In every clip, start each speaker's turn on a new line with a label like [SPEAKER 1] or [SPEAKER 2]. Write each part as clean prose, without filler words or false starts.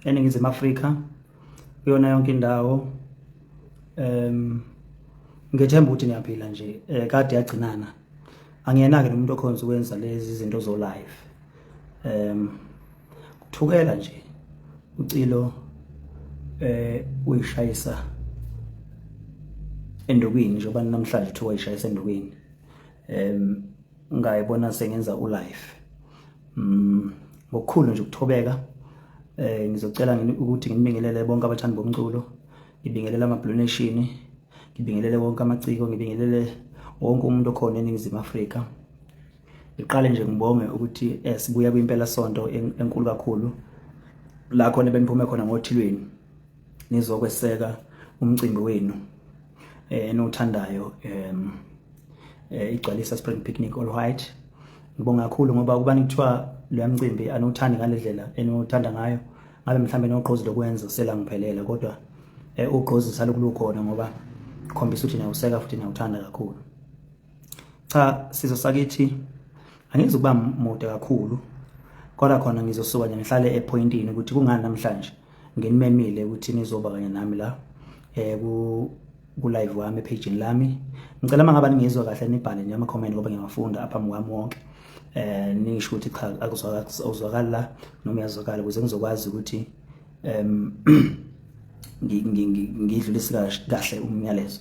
[SPEAKER 1] eNingizimu Afrika kuyona yonke indawo. Ngethemba ukuthi niyaphila nje, kade yagcinana. Angiyena-ke nomuntu okhonza ukwenza lezi zinto zo live. Kuthukela nje ucilo uyishayisa endukwini njengoba namhlanje kuthiwa uyishayisa endukwini. Ngayibona sengenza u-live. Ngokukhulu nje ukuthobeka, ngizocela ukuthi nginibingelele bonke abathandi bomculo, ngibingelele ama-Blue Nation, ngibingelele wonke amaciko, ngibingelele wonke umuntu okhona eNingizimu Afrika. Ngiqale nje ngibonge ukuthi sibuya kwimpela sonto enkulu kakhulu la khona beniphume khona ngothilweni nizokweseka umcimbi wenu eniwuthandayo, igcwalisa Spring Picnic All White. Ngibonga kakhulu ngoba kuba kuthiwa lo mcimbi aniwuthandi ngale ndlela eniwuthanda ngayo, ngabe mhlambe nogqozi lokwenza selangiphelela, kodwa ugqozi salokhu lukhona ngoba khombisa ukuthi niyawuseka futhi niyawuthanda kakhulu. Cha, sizwe sakithi, angizukuba mude kakhulu, kodwa khona ngizosuka nje ngihlale epointini ukuthi kungani namhlanje nginimemile ukuthi nizoba kanye nami la ku live wami epage lami. Ngicela mangabe ningizwa kahle nibhale nje ama comment ngoba ngiyawafunda apha wami wonke. Nisho ukuthi cha, akuzwakali la noma uyazwakala, ukuze ngizokwazi ukuthi ngidlulise kahle umyalezo.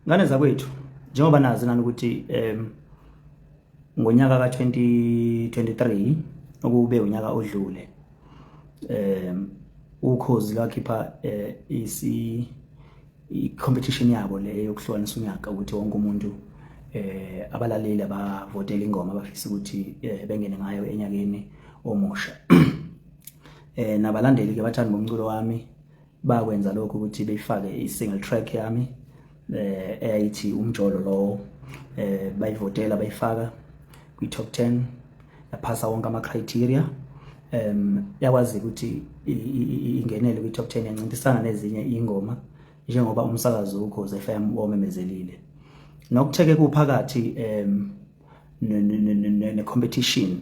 [SPEAKER 1] Ngane zakwethu, njengoba nazi nani ukuthi ngonyaka ka-2023, okube unyaka odlule, ukhozi lwakhipha isi i-competition yabo le yokuhlukanisa unyaka, ukuthi wonke umuntu, abalaleli abavotela ingoma abafisa ukuthi bengene ngayo enyakeni omusha. Nabalandeli ke bathanda bomculo wami bakwenza lokho ukuthi beyifake i-single track yami eyayithi Umjolo lowo, bayivotela, bayifaka kwi-top 10, yaphasa wonke ama-criteria, yakwazi ukuthi ingenele kwi-top 10, yancintisana nezinye ingoma njengoba umsakazo uKhozi FM wamemezelile. Nokutheke kuphakathi ne-competition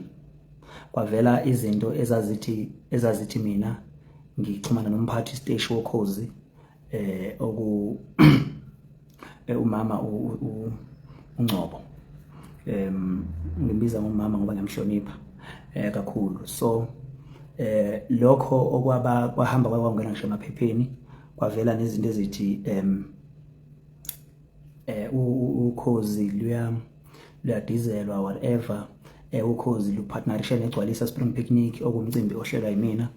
[SPEAKER 1] kwavela izinto ezazithi mina ngixhumana nomphathi siteshi wokhozi, oku umama uNgcobo. Ngimbiza ngomama ngoba ngiyamhlonipha kakhulu. So lokho okwaba kwahamba kwangena ngisho emaphepheni, kwavela nezinto ezithi ukhozi luyadizelwa, whatever, ukhozi lupartnerishe negcwalisa Spring Picnic, okumcimbi ohlelwa yimina.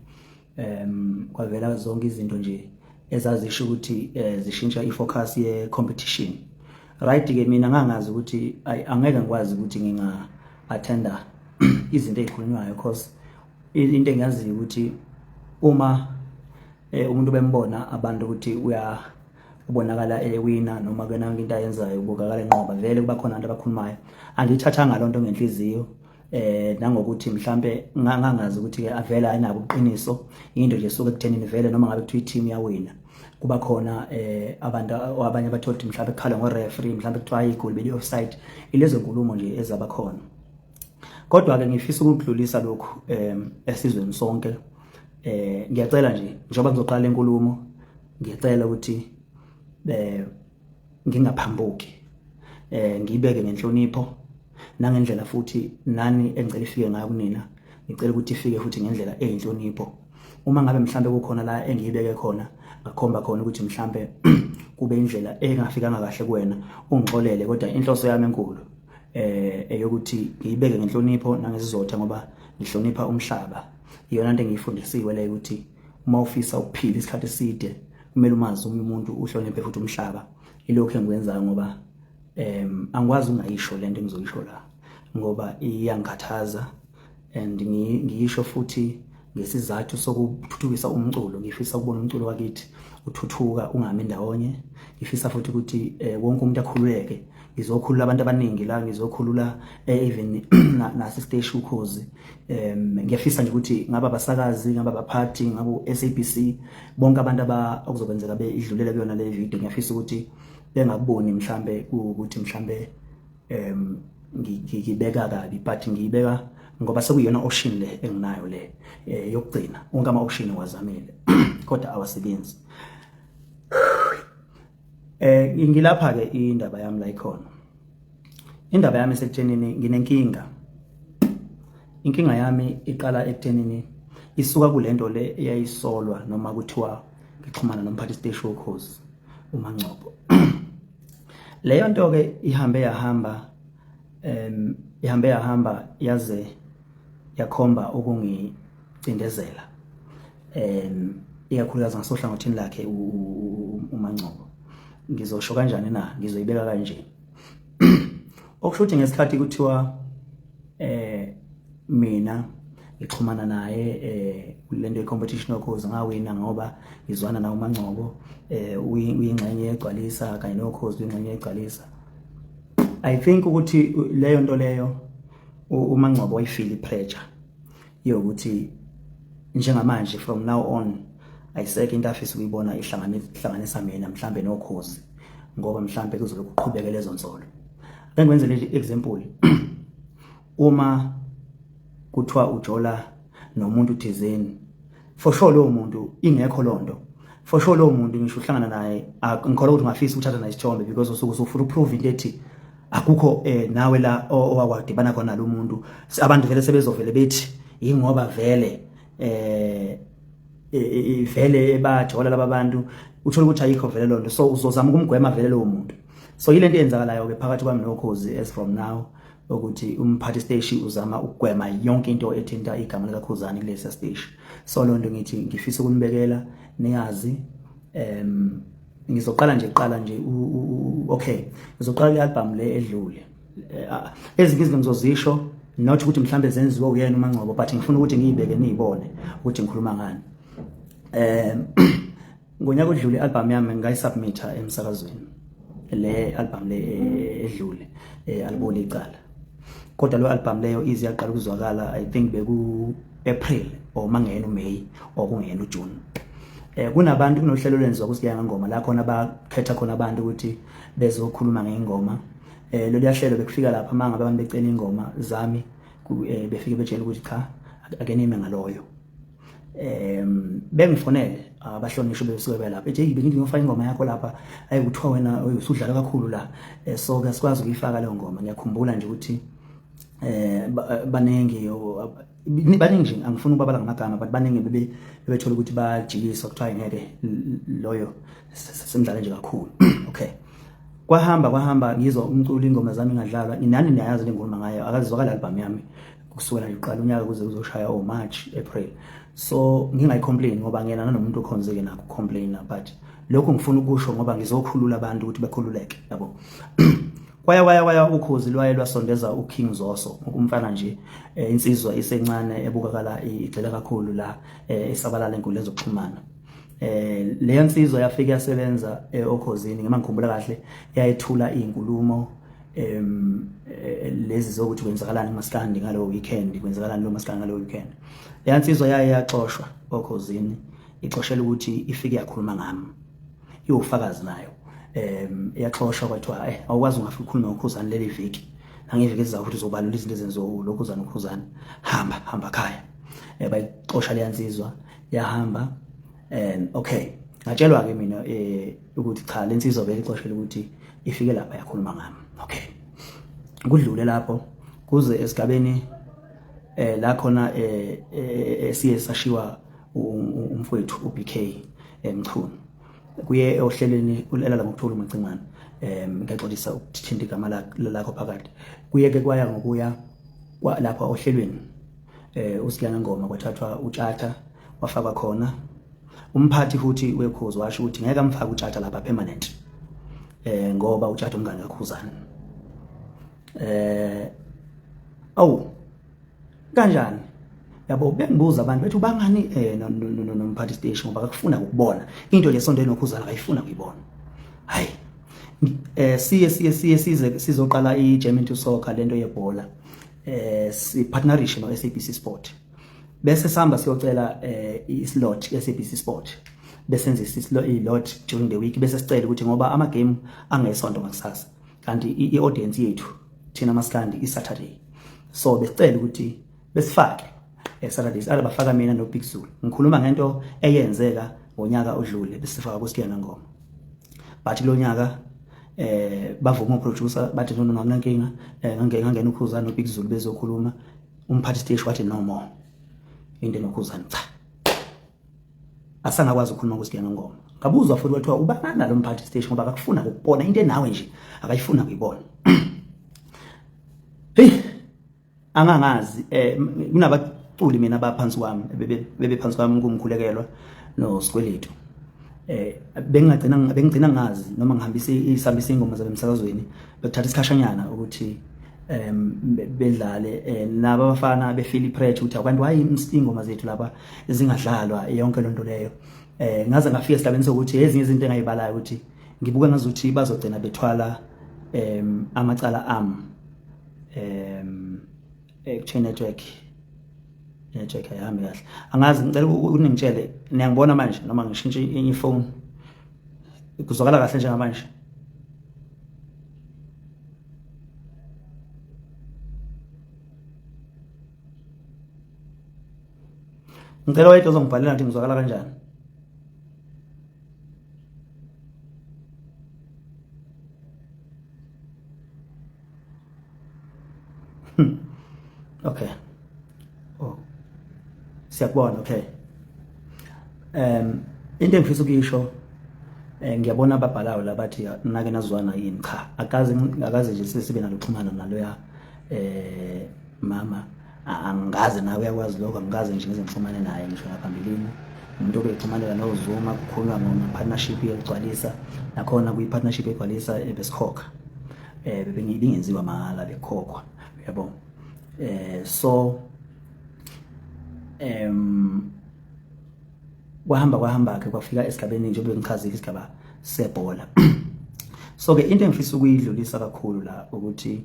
[SPEAKER 1] Kwavela zonke izinto nje ezazisho ukuthi zishintsha ifocus ye competition, right? Ke mina ngangazi ukuthi angeke ngikwazi ukuthi nginga attenda izinto ezikhulunywayo, because into engiyaziyo ukuthi uma umuntu bembona abantu ukuthi uya ubonakala ewina noma kena yonke into ayenzayo ubukakala enqoba, vele kuba khona abantu abakhulumayo. Angiyithathanga lonto ngenhliziyo, nangokuthi mhlambe ngangazi ukuthi ke avela ayinabo ubuqiniso, into nje suke ekuthenini vele noma ngabe kuthiwa i-team yawina kuba khona abantu abanye abathola ukuthi mhlambe kukhala ngo-referee, mhlambe kuthiwa igoli beli offside, ilezo nkulumo nje ezaba khona. Kodwa ke ngifisa ukudlulisa lokhu esizweni sonke. Ngiyacela nje, njengoba ngizoqala inkulumo, ngiyacela ukuthi ngingaphambuki, ngiyibeke ngenhlonipho nangendlela futhi nani engicela ifike ngayo kunina. Ngicela ukuthi ifike futhi ngendlela eyinhlonipho. Uma ngabe mhlambe kukhona la engiyibeke khona ngakhomba khona ukuthi mhlambe kube indlela engafikanga kahle kuwena, ungixolele, kodwa inhloso yami enkulu eyokuthi ngiyibeke ngenhlonipho nangesizotha ngoba ngihlonipha umhlaba. Iyona into engiyifundisiwe leyo, ukuthi uma ufisa ukuphila isikhathi eside kumele umazi omunye umuntu, uhloniphe futhi umhlaba. Ilokhu engikwenzayo ngoba angikwazi ungayisho lento engizoyisho la ngoba iyangikhathaza, and ngiyisho futhi ngesizathu sokuthuthukisa umculo. Ngifisa ukubona umculo wakithi uthuthuka, ungami ndawonye. Ngifisa futhi ukuthi wonke umuntu akhululeke. Ngizokhulula abantu abaningi la, ngizokhulula even nasesiteshi ukhozi. Ngiyafisa nje ukuthi ngabe abasakazi, ngabe abaphathi, ngabe SABC, bonke abantu aba okuzokwenzeka beidlulele kuyona le video, ngiyafisa ukuthi bengakuboni mhlambe ukuthi mhlambe ngibeka kabi, but ngiyibeka Ngoba sekuyiyona option le enginayo le yokugcina. Wonke ama option ngiwazamile kodwa awasebenzi. Ngilapha ke indaba yami la ikhona. Indaba yami isekuthenini nginenkinga. Inkinga yami iqala ekuthenini isuka kulento le eyayisolwa noma kuthiwa ngixhumana nomphathi siteshi woKhozi uMangcobo. Leyo nto ke ihambe yahamba, ihambe yahamba yaze yakhomba ukungicindezela, ikakhulukazi ngasohlangothini lakhe uMangcobo. Ngizosho kanjani na? Ngizoyibeka kanje. Okusho ukuthi ngesikhathi kuthiwa mina ngixhumana naye lento ye-competition yoKhozi, ngawina ngoba ngizwana nawo uMangcobo, uyingxenye yegcwalisa kanye noKhozi uyingxenye yegcwalisa. I think ukuthi leyo nto leyo uMangcobo wayifeel i-pressure yokuthi njengamanje, from now on, ayisekho into afisa ukuyibona ihlanganisa mina mhlambe noKhozi, ngoba mhlambe kuzobe kuqhubeke lezo nsolo. Ake ngikwenzele nje example. Uma kuthiwa ujola nomuntu thizeni, for sure lowo muntu, ingekho lonto, for sure lowo muntu ngisho uhlangana naye, ngikholwa ukuthi ungafisa ukuthatha naye isithombe, because usuke usufuna uprove into ethi akukho nawe la owakwadibana khona lo muntu. Abantu vele sebezovele bethi ingoba vele vele bajola laba bantu, uthola ukuthi ayikho vele lonto, so uzozama ukumgwema vele lowo muntu. So yile nto eyenzakalayo ke phakathi kwami noKhozi as from now, ukuthi umphathi siteshi uzama ukugwema yonke into ethinta igama likaKhuzani kulesa siteshi. So lo nto ngithi ngifisa ukunibekela niyazi. Ngizoqala nje, qala nje, okay, ngizoqala le album le edlule. Ezinye izinto ngizozisho, not ukuthi mhlambe zenziwe uyena uMangcobo, but ngifuna ukuthi ngiyibeke niyibone ukuthi ngikhuluma ngani. Ngonyaka odlule i-album yami ngayisubmitha emsakazweni, le album le edlule, Aliboli Icala. Kodwa lo album leyo ize yaqala ukuzwakala, I think beku April or mangena uMay or kungena uJune. Kunabantu, kunohlelo lwenziwa kuSiyanga Ngoma la khona bakhetha khona abantu ukuthi bezokhuluma ngengoma. Lolu yahlelo bekufika lapha mangabe abantu becela ingoma zami, befike betshela ukuthi cha, ake nime ngaloyo. Bengifonele abahlonishwa besuke belapha, ethi, "Hey, bengithi ngiyofaka ingoma yakho lapha, ayi, kuthiwa wena usudlala kakhulu la, so ke sikwazi ukuyifaka leyo ngoma." Ngiyakhumbula nje ukuthi baningi, baningi nje, angifuni ukubabala ngamagama, but baningi bebe bebethola ukuthi bajikiswa, kuthiwa ngeke loyo, semdlala nje kakhulu. Okay, kwahamba kwahamba, ngizwa umculo, ingoma zami ingadlalwa. Nani niyayazi le ngoma ngayo, akazizwakala album yami kusukela nje uqala unyaka kuze kuzoshaya o March, April. So ngingayicomplain ngoba ngiyena nanomuntu okhonzeke nakho complain, but lokho ngifuna ukusho ngoba ngizokhulula abantu ukuthi bekhululeke, yabo. Kwaya kwaya kwaya, uKhozi lwaye lwasondeza uKing Zoso, umfana nje, insizwa isencane ebukakala igxila kakhulu la, isabalala enkundleni zokuxhumana. Leyo nsizwa yafika yasebenza oKhozini. Ngema ngikhumbula kahle, yayethula izinkulumo lezi zokuthi kwenzakalani kumaskandi ngalo weekend, kwenzakalani lo maskandi ngalo weekend. Leya nsizwa yaye yaxoshwa oKhozini, ixoshela ukuthi ifike yakhuluma ngami, iwufakazi nayo. Yaxoshwa, kwathiwa awukwazi ungafika ukhulume ngoKhuzani leli viki nangeviki ezizayo, futhi uzobalula izinto ezenziwa lokhuzana uKhuzani, hamba hamba khaya. Bayixosha leya nsizwa, yahamba. Okay, ngatshelwa ke mina ukuthi cha, lensizwa beyixoshela ukuthi ifike lapha yakhuluma ngami. Okay, kudlule lapho kuze esigabeni la khona siye sashiwa umfowethu uBK Mchunu kuye ohlelweni ulala ngokuthola uMacingwane. Ngiyaxolisa ukuthinta igama lakho phakathi. Kuye ke kwaya ngokuya lapha ohlelweni uSiyana Ngoma, kwathathwa uTshatha wafakwa khona. Umphathi futhi weKhozi washo ukuthi ngeke amfake uTshatha lapha permanent ngoba uTshatha umngane kaKhuzani. Awu, kanjani, yabo? Bengibuza abantu bethi ubangani nomphathi station, ngoba akufuna ukubona into lesonto enoKhuzana, akayifuna kuyibona. Hayi, siye size sizoqala i-Jam into Soccer, lento yebhola, si partnerishe no SABC Sport, bese sihamba siyocela i-slot SABC Sport, bese senze i-slot during the week, bese sicela ukuthi ngoba ama game angesonto ngakusasa, kanti i-audience yethu thina maskandi i-Saturday, so besicela ukuthi Besifake Saturdays ala bafaka mina no Big Zulu. Ngikhuluma ngento eyenzeka ngonyaka odlule besifaka kuSigiya Ngengoma. But lo nyaka bavuma uproducer bathi no no nginankinga ngangena uKhuzani no Big Zulu bezokhuluma umphathi siteshi wathi no more into enoKhuzani cha asangakwazi ukukhuluma kuSigiya Ngengoma. Ngabuzwa futhi kwathiwa ubana lo mphathi siteshi ngoba akakufuna ukubona into enawe nje akayifuna kuyibona. Hey angangazi kunabaculi mina abaphansi kwami bebe phansi kwami kumkhulekelwa noSikweletu bengingagcina bengigcina ngazi noma ngihambisa isihambisa ingoma zabe emsakazweni bekuthatha isikhashanyana ukuthi bedlale nabo abafana befeel pressure ukuthi abantu hayi ingoma zethu lapha zingadlalwa yonke lonto leyo. Ngaze ngafika esigabeni sokuthi ezinye izinto engayibalayo ukuthi ngibuka ngazuthi bazogcina bethwala amacala am chain network ayihambi kahle. Angazi, ngicela uningitshele, niyangibona manje noma ngishintshe enye ifone? Kuzwakala kahle njengamanje? Ngicela wayedwa ozongibhalela ukuthi ngizwakala kanjani. Okay. Oh. Siyakubona, okay. Into engifisa ukuyisho, ngiyabona ababhalayo la bathi nake nazwana yini. Cha, akaze akaze nje sibe nalo xhumano naloya mama, angikaze, nawe uyakwazi lokho, angikaze nje ngize ngixhumane naye ngisho ngaphambilini. Umuntu obexhumanela noZuma kukhulunywa ngo-partnership yokugcwalisa, nakhona kwi-partnership yokugcwalisa besikhokha, bebingenziwa mahhala, bekhokhwa, uyabo. So kwahamba kwahamba ke kwafika esigabeni nje bengichazile isigaba sebhola. So ke into engifisa ukuyidlulisa kakhulu la ukuthi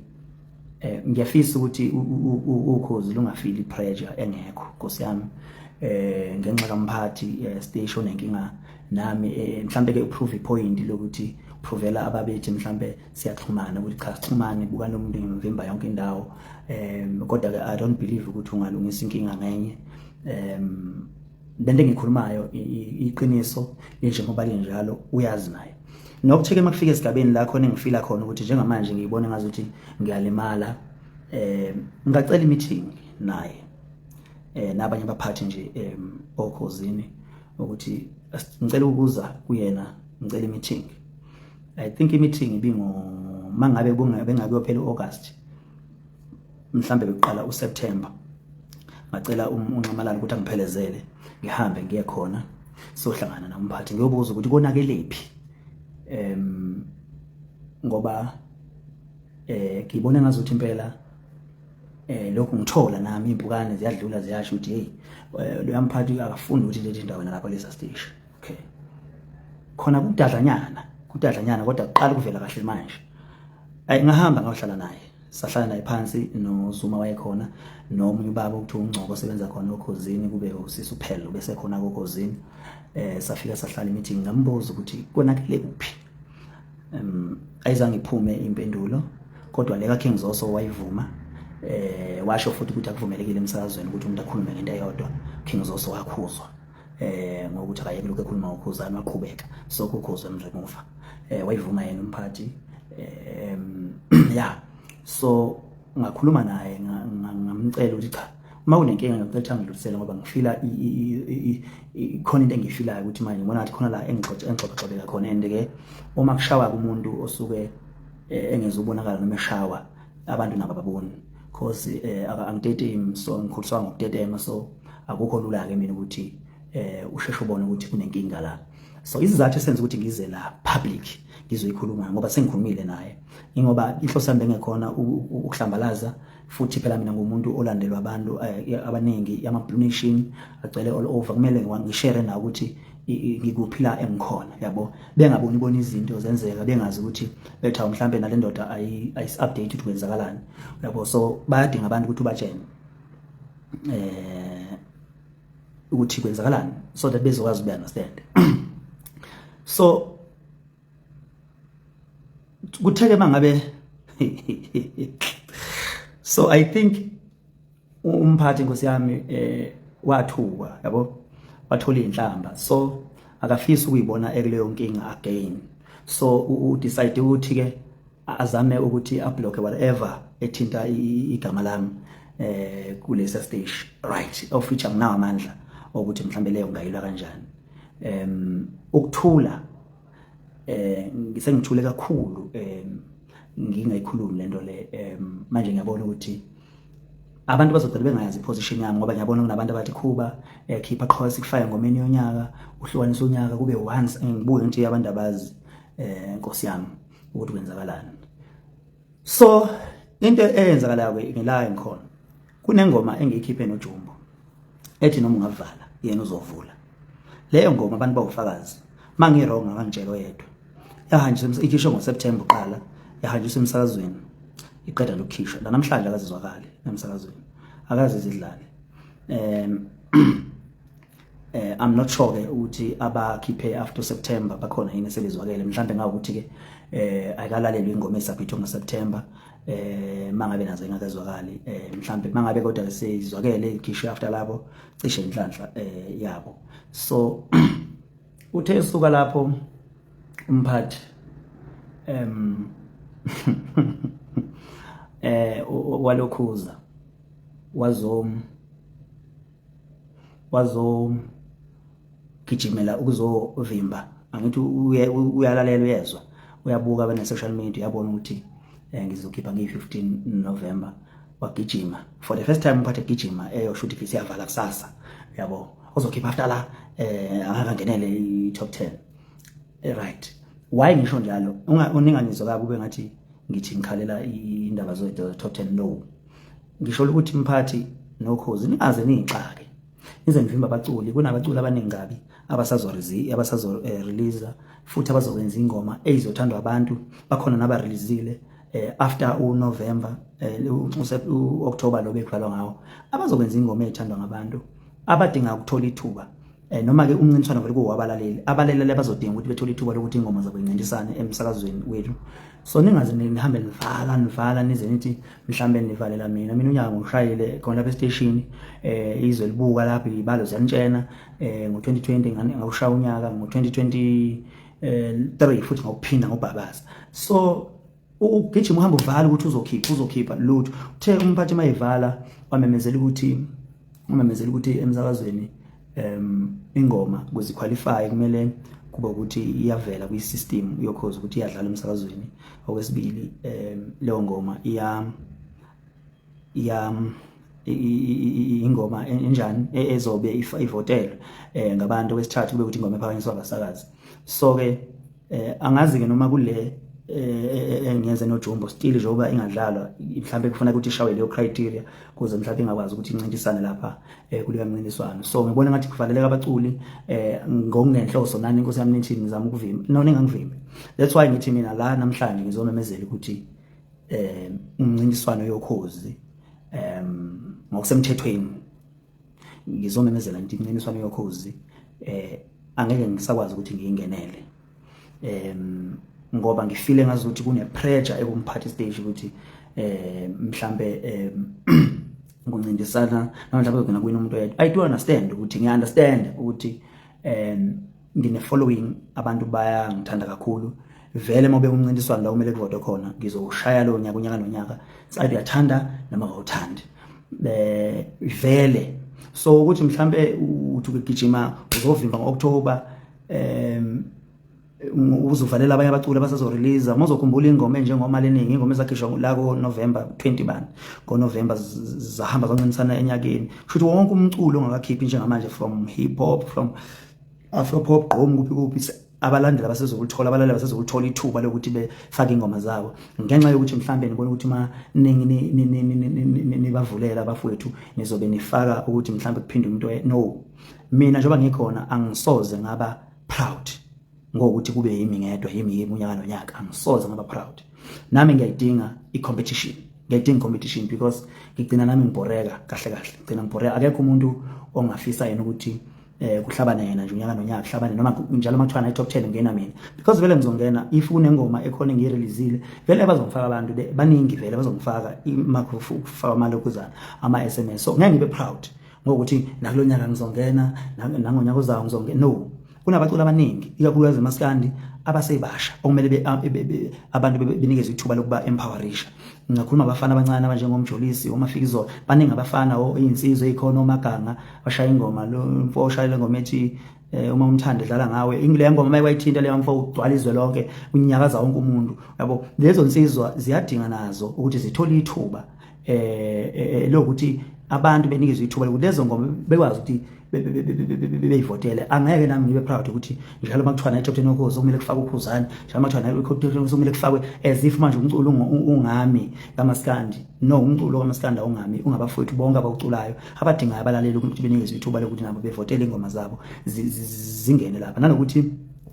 [SPEAKER 1] ngiyafisa ukuthi ukhozi lungafili pressure engekho, Nkosi yami, ngenxa kamphathi station enkinga nami. Mhlambe ke uprove point lokuthi provela ababethi mhlambe siyaxhumana ukuthi cha sixhumane, buka nomuntu ngimvimba yonke indawo. Kodwa ke I don't believe ukuthi ungalungisa inkinga ngenye. Lento engikhulumayo iqiniso njengoba linjalo, uyazi naye. Nokuthi ke makufika esigabeni la khona engifila khona ukuthi njengamanje ngiyibona ngazuthi ngiyalimala, ngacela imeeting naye nabanye abaphathi nje okhozini ukuthi ngicela ukuza kuyena, ngicela imeeting. I think imeeting ibingo mangabe bengakuyophela uAugust, mhlambe bekuqala uSeptember. Ngacela unxamalala ukuthi angiphelezele ngihambe ngiye khona sohlangana nomphathi ngiyobuza ukuthi konakelephi, ngoba ngibona ngazuthi impela lokhu ngithola nami impukane ziyadlula ziyasho ukuthi hey, lo mphathi akafundi ukuthi lethe indawo lapha lesa station. Okay, khona kudadlanyana kudadlanyana, kodwa kuqala ukuvela kahle manje. Ayi, ngahamba ngayohlala naye, sahlala naye phansi noZuma wayekhona nomunye ubaba ukuthi uNgcoko osebenza khona okhozini, kube usisi uphelo bese khona kokhozini. Safika sahlala imeeting, ngambuza ukuthi konakele kuphi. Ayizange iphume impendulo, kodwa le ka King Zoso wayivuma, washo futhi ukuthi akuvumelekile emsakazweni ukuthi umuntu akhulume ngento eyodwa. King Zoso wakhuzwa ngokuthi akayeke lokho ekhuluma ngokhuzana, waqhubeka so kukhuzwa emremuva. Wayivuma yena umphathi. Yeah, so ngakhuluma naye ngamcela ukuthi cha, uma kunenkinga ngicela ukuthi angidlulisele ngoba ngifila khona into engiyifilayo ukuthi manje ngibona ngathi khona la engixoxoxobeka khona. And ke uma kushawa kumuntu osuke engezubonakala noma eshawa abantu nabo ababoni, cause angitetemi, so ngikhuliswa ngokutetema, so akukho lula ke mina ukuthi usheshe ubone ukuthi kunenkinga la. So isizathu esenza ukuthi ngize la public ngizoyikhuluma ngoba sengikhulumile naye, ingoba inhloso yami bengekhona ukuhlambalaza. Futhi phela mina ngumuntu olandelwa abantu abaningi, ama Blue Nation agcwele all over, kumele ngishare nawo ukuthi ngikuphi la engikhona, yabo, bengaboni bona izinto zenzeka, bengazi ukuthi betha mhlambe nale ndoda ayisi update ukuthi kwenzakalani, yabo. So bayadinga abantu ukuthi ubatshene ukuthi kwenzakalani so that bezokwazi ube understand. So kutheke mangabe, so I think Umphathi, inkosi yami, wathukwa, yabo, wathola inhlamba, so akafisi ukuyibona ekuleyo nkinga again. So u decide ukuthi ke azame ukuthi ablock whatever ethinta igama lami kulesa stage, right? Of which anginawo amandla ukuthi mhlambe leyo ngayilwa kanjani. Ukuthula, ngisengithule kakhulu, ngingayikhulumi lento le. Manje ngiyabona ukuthi abantu bazogcina bengayazi iposition yami, ngoba ngiyabona kunabantu abathi, "Khuba, khipha qho, sikufake ngomeni yonyaka, uhlukanisa unyaka kube once." Ngibuke nje abantu abazi, nkosi yami, ukuthi kwenzakalani. So into eyenzakalayo ke ngila ngikhona, kunengoma engiyikhiphe noJumbo ethi "Noma Ungavala Yena Uzovula". Leyo ngoma, abantu bawufakazi, mangi wrong akangitshela oyedwa. Yahanjiswa, ikhishwe ngoSeptember uqala, yahanjiswa emsakazweni, iqeda lokukhishwa la namhlanje akazizwakali emsakazweni, akaze zidlale. I'm not sure ke ukuthi abakhiphe after September bakhona yini eselizwakele. Mhlambe ngawukuthi ke ayikalalelwa ingoma esaphithwe ngoSeptember, mangabe nazo ingakazwakali. Mhlambe mangabe kodwa sezizwakele ikhishwe after labo, cishe inhlanhla yabo. So uthe suka lapho umphathi walokhuza wazo gijimela ukuzovimba. Angithi uyalalela, uyezwa, uyabuka bene social media, uyabona ukuthi ngizokhipha ngiyi-15 November. Wagijima for the first time umphathi, egijima eyoshuthi ifisi yavala kusasa, yabo, uzokhipha after la akangenele i-top 10. Right, why ngisho njalo? Uningangizwa kabi, kube ngathi ngithi ngikhalela indaba zo top 10. No, ngisho ukuthi mphathi nokhozi, ningaze niyixake nize nivimba abaculi. Kunabaculi abaningi kabi abasazo abasazo release futhi abazokwenza ingoma ezizothandwa abantu. Bakhona naba releasile after uNovember, uOctober lo bekuvalwa ngawo, abazokwenza ingoma ezithandwa ngabantu abadinga ukuthola ithuba. Noma ke umncintiswano vele kuwabalaleli, abalaleli abazodinga ukuthi bethole ithuba lokuthi ingoma zabo incintisane emsakazweni wethu. So ningaze nihambe nivala, nivala, nize nithi mhlambe nivalela mina. Mina unyaka ngishayile khona lapha estation, izwe libuka lapha, ibalo ziyanitshena. Ngo2020 ngawushaya unyaka, ngo2023 futhi ngawuphinda ngobhabaza. So ugijima uhamba uvala ukuthi uzokhipha, uzokhipha lutho. Uthe umphathi mayivala, wamemezela ukuthi emsakazweni ingoma ukuze qualify kumele kube ukuthi iyavela kwi-system yokhozi ukuthi iyadlala emsakazweni. Okwesibili, leyo ngoma iya ingoma enjani ezobe ivotelwe ngabantu. Okwesithathu, kube ukuthi ingoma ephakanyiswa abasakazi. So ke angazi ke noma kule engiyenze noJumbo still njengoba ingadlalwa, mhlawumbe kufuna ukuthi ishawe leyo criteria kuze mhlawumbe ingakwazi ukuthi incintisane lapha kuleyo mncintiswano. So ngibona ngathi kuvaleleka abaculi ngokungenhloso. Nani, inkosi yami, nithi ngizama ukuvimba. No, ningangivimbi. That's why ngithi mina la namhlanje ngizomemezela ukuthi umncintiswano yokhozi, ngokusemthethweni ngizomemezela ngithi imncintiswano yokhozi angeke ngisakwazi ukuthi ngiyingenele, ngoba ngifile ngazi ukuthi kune pressure ekumphathi stage ukuthi mhlambe kuncintisana noma mhlawumbe kugcina kuyini umuntu oyedwa. I do understand ukuthi, ngiya understand ukuthi ngine following, abantu bayangithanda kakhulu. Vele uma umncintiswano la kumele kuvote khona, ngizowushaya lo nyaka, unyaka nonyaka, side uyathanda noma awuthandi, vele. So ukuthi mhlambe uthi ukugijima uzovimba ngo-October, uzovalela abanye abaculi abasazo-release. Uma uzokhumbula ingoma enjengoma leningi, ingoma ezakhishwa la ko-November 20 bani, ngo-November zahamba zancintisana enyakeni. Kusho ukuthi wonke umculo ongakakhiphi njengamanje, from hip hop, from afro pop, gqom, kuphi kuphi, abalandeli abasezokuthola, abalaleli abasezokuthola ithuba lokuthi befake ingoma zabo, ngenxa yokuthi mhlambe nibona ukuthi uma ningi nibavulela abafowethu, nizobe nifaka ukuthi mhlambe kuphinde umuntu. No, mina njengoba ngikhona angisoze ngaba proud ngokuthi kube yimi ngedwa, yimi yimi unyaka nonyaka. Angisoze ngaba proud. Nami ngiyayidinga i-competition, ngiyayidinga i-competition, because ngigcina nami ngibhoreka kahle kahle, ngigcina ngibhoreka. Akekho umuntu ongafisa yena ukuthi Kuhlabane yena nje unyaka nonyaka, kuhlabane noma njalo uma kuthiwa na top 10 ngena mina, because vele ngizongena if kunengoma ekhona engiyireleasile, vele bazongifaka abantu baningi, vele bazongifaka imakufaka amalokuzana ama SMS. So ngeke ngibe proud ngokuthi nakulonyaka ngizongena, nangonyaka ozayo ngizongena. No, kunabaculi abaningi, ikakhulukazi emaskandi, abasebasha okumele abantu benikezwe ithuba lokuba empowerisha. Ngingakhuluma abafana abancane abanjengomjolisi, omafikizolo, baningi abafana, izinsizwa ezikhona, omaganga bashaya ingoma. Lo mfo oshaya le ngoma ethi uma umthanda dlala ngawe, ingile ngoma mayiwayithinta leyo mfo, ugcwala izwe lonke, unyakaza wonke umuntu, yabo. Lezo nsizwa ziyadinga nazo ukuthi zithole ithuba lokuthi abantu benikezwe ithuba lokuthi lezo ngoma bekwazi ukuthi beyivotele. Angeke nami ngibe proud ukuthi njalo uma kuthiwa na-top 10 Ukhozi kumele kufakwe uKhuzani, njalo uma kuthiwa na-top 10 kumele kufakwe, as if manje umculo ungami kamaskandi. No, umculo kamaskandi awungami, ungabafowethu bonke abawuculayo abadingayo abalaleli ukuthi benikezwe ithuba lokuthi nabo bevotele ingoma zabo zingene lapha. Nanokuthi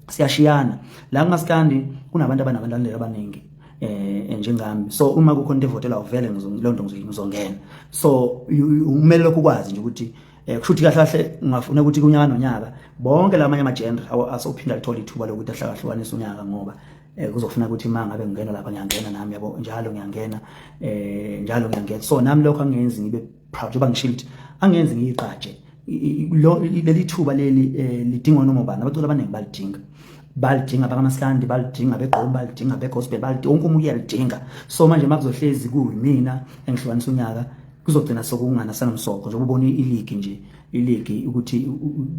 [SPEAKER 1] siyashiyana la kumaskandi, kunabantu abanabalandeli abaningi njengami, so uma kukhona into evotela vele leyo nto ngizongena. So kumele lokhu ukwazi nje ukuthi kusho ukuthi kahle kahle ungafuna ukuthi kunyaka nonyaka bonke lamanye ama-genre asophinda lithola ithuba lokuthi ahlakahlukanise unyaka, ngoba kuzofuna ukuthi uma ngabe ngingena lapha ngiyangena nami, yabo, njalo ngiyangena, njalo ngiyangena. So nami lokho angenzi ngibe proud, njengoba ngishilo ukuthi angenzi ngiyigqaje. Lo leli thuba leli lidingwa noma ubani. Abaculi abaningi balidinga, balidinga bakamaskandi, balidinga begqom, balidinga begospel, balidinga, wonke umuntu uyalidinga. So manje makuzohlezi kuyimina engihlukanisa unyaka, kuzogcina sokungana sanomsoco, njengoba ubona iligi nje, iligi ukuthi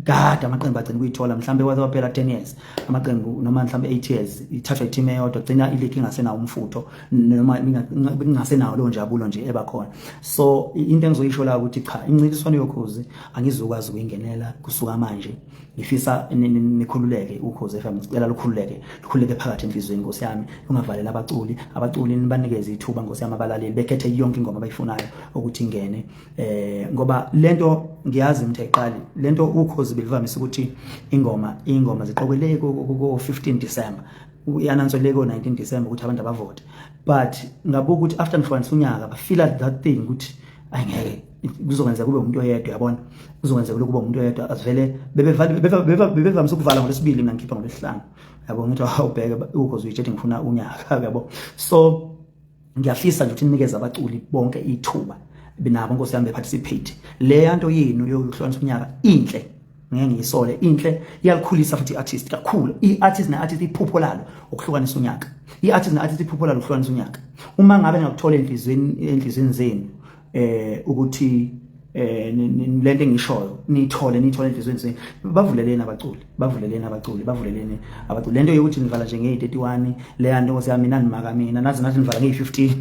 [SPEAKER 1] kade amaqembu agcina ukuyithola, mhlambe waze waphela 10 years amaqembu noma mhlambe 8 years ithathwa i-team eyodwa, gcina iligi ingasenawo umfutho noma ingasenawo leyo njabulo nje ebakhona. So into engizoyisho la ukuthi cha, incintiswano yoKhozi angizukwazi ukuyingenela kusuka manje. Ngifisa nikhululeke, Ukhozi FM, ngicela lukhululeke, lukhululeke phakathi enhliziyweni, Nkosi yami, ungavalela abaculi. Abaculi nibanikeze ithuba, Nkosi yami, abalaleli bekhethe yonke ingoma abayifunayo ukuthi ingene, ngoba lento ngiyazi imthe iqali lento. Ukhozi belivamise ukuthi ingoma ziqokele ku 15 December, uyananso leko 19 December ukuthi abantu abavote, but ngabuka ukuthi after ngihlukanisa unyaka bafeel that thing ukuthi ayingeke kuzokwenzeka kube umuntu oyedwa, yabona, kuzokwenzeka kube umuntu oyedwa. Asivele bebevamise ukuvala ngolwesibili, mina ngikhipha ngolwesihlanu, yabo. Ngithi awubheke Ukhozi uyitshethi ngifuna unyaka, yabo. So ngiyafisa nje ukuthi ninikeze abaculi bonke ithuba nabo, Nkosi yami, beparticipate. Le nto yenu yokuhlukanisa unyaka inhle, ngeke ngiyisole, inhle, iyalikhulisa futhi i-artist kakhulu. I-artist ne-artist iphupho lalo ukuhlukanisa unyaka, i-artist ne-artist iphupho lalo ukuhlukanisa unyaka. Uma ngabe ningakuthola enhliziyweni zenu ukuthi lento engishoyo nithole, nithole enhliziyweni zenu, bavuleleni abaculi, bavuleleni abaculi, bavuleleni abaculi. Lento yokuthi nivala nje ngeyi-31, leya nto, Nkosi yami, nanimaka mina nazi nathi nivala ngeyi-15.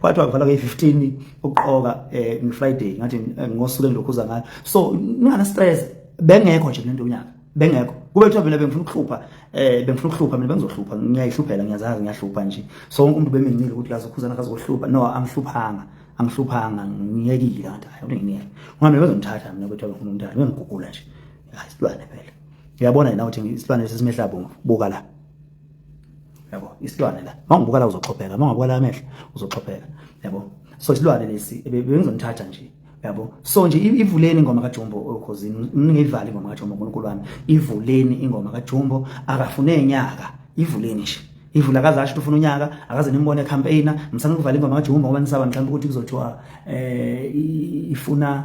[SPEAKER 1] Kwathiwa kuvala ngeyi-15 ukuqoka nge-Friday, ngathi ngosuku engilokhuza ngayo. So ningana stress, bengekho nje lento yonyaka, bengekho. Kube kuthiwa mina bengifuna ukuhlupha, bengifuna ukuhlupha mina, bengizohlupha. Ngiyayihluphela, ngiyazazi ngiyahlupha nje. So wonke umuntu bemincile ukuthi lazo Khuzana kazohlupha. No, angihluphanga, angihluphanga, ngiyekile. Ngathi hayi, ngiyeke ngoba mina bezongithatha mina ukuthi bengifuna umntana, bengigugula nje. Hayi, isilwane phela, uyabona yena ukuthi isilwane sesimehla bomvu. Buka la, yabo, isilwane la. Mawungibuka la uzoxhopheka, mawungabuka la amehlo uzoxhopheka, yabo. So isilwane lesi bengizonithatha nje, yabo. So nje ivuleni ingoma kaJumbo okhozini, ningayivali ingoma kaJumbo. uNkulunkulu wami, ivuleni ingoma kaJumbo, akafune enyaka, ivuleni nje, ivula. Akaze asho ufuna unyaka, akaze nimbone campaigner. Msana ukuvala ingoma kaJumbo ngoba nisaba mhlawumbe ukuthi kuzothiwa ifuna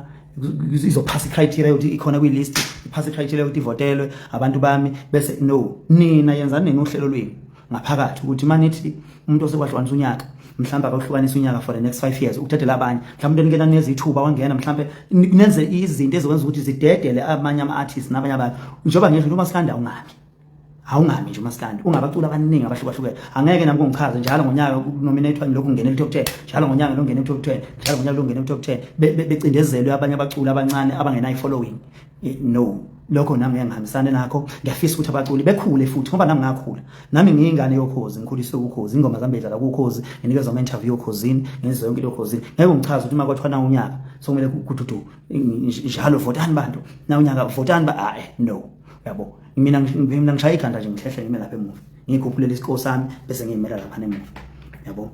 [SPEAKER 1] izophasa icriteria yokuthi ikhona kwi-list, iphasa icriteria yokuthi ivotelwe abantu bami bese. No, nina yenzani nini uhlelo lwenu ngaphakathi ukuthi manithi umuntu osekwahlukanisa unyaka mhlawumbe akahlukanisa unyaka for the next 5 years, ukudedela abanye mhlawumbe umuntu enikena nezithuba wangena, mhlawumbe nenze izinto ezokwenza ukuthi zidedele amanye ama-artists nabanye abantu. Njengoba ngisho, umaskandi awungami, awungami nje umaskandi, ungabaculi abaningi abahlukahlukene. Angeke nami kungichaze njalo ngonyaka kunominatwa lokhu ngene top 10, njalo ngonyaka lo ngene top 10, njalo ngonyaka lo ngene top 10, becindezelwe abanye abaculi abancane abangenayo following. No, lokho nami ngeke ngihambisane nakho. Ngiyafisa ukuthi abaculi bekhule futhi, ngoba nami ngakhula, nami ngiyingane yoKhozi, ngikhuliswe uKhozi, ingoma zami bedlala kuKhozi, nginikezwa ama-interview oKhozini, ngenza yonke into oKhozini. Ngeke ungichaze ukuthi uma kwathiwa na unyaka sokumele kududu njalo, votani bantu, na unyaka votani ba, hayi, no, yabo. Mina ngishaya ikhanda nje, ngihlehle, ngime lapha emuva, ngikhuphulela isiko sami bese ngiyimela lapha emuva, yabo.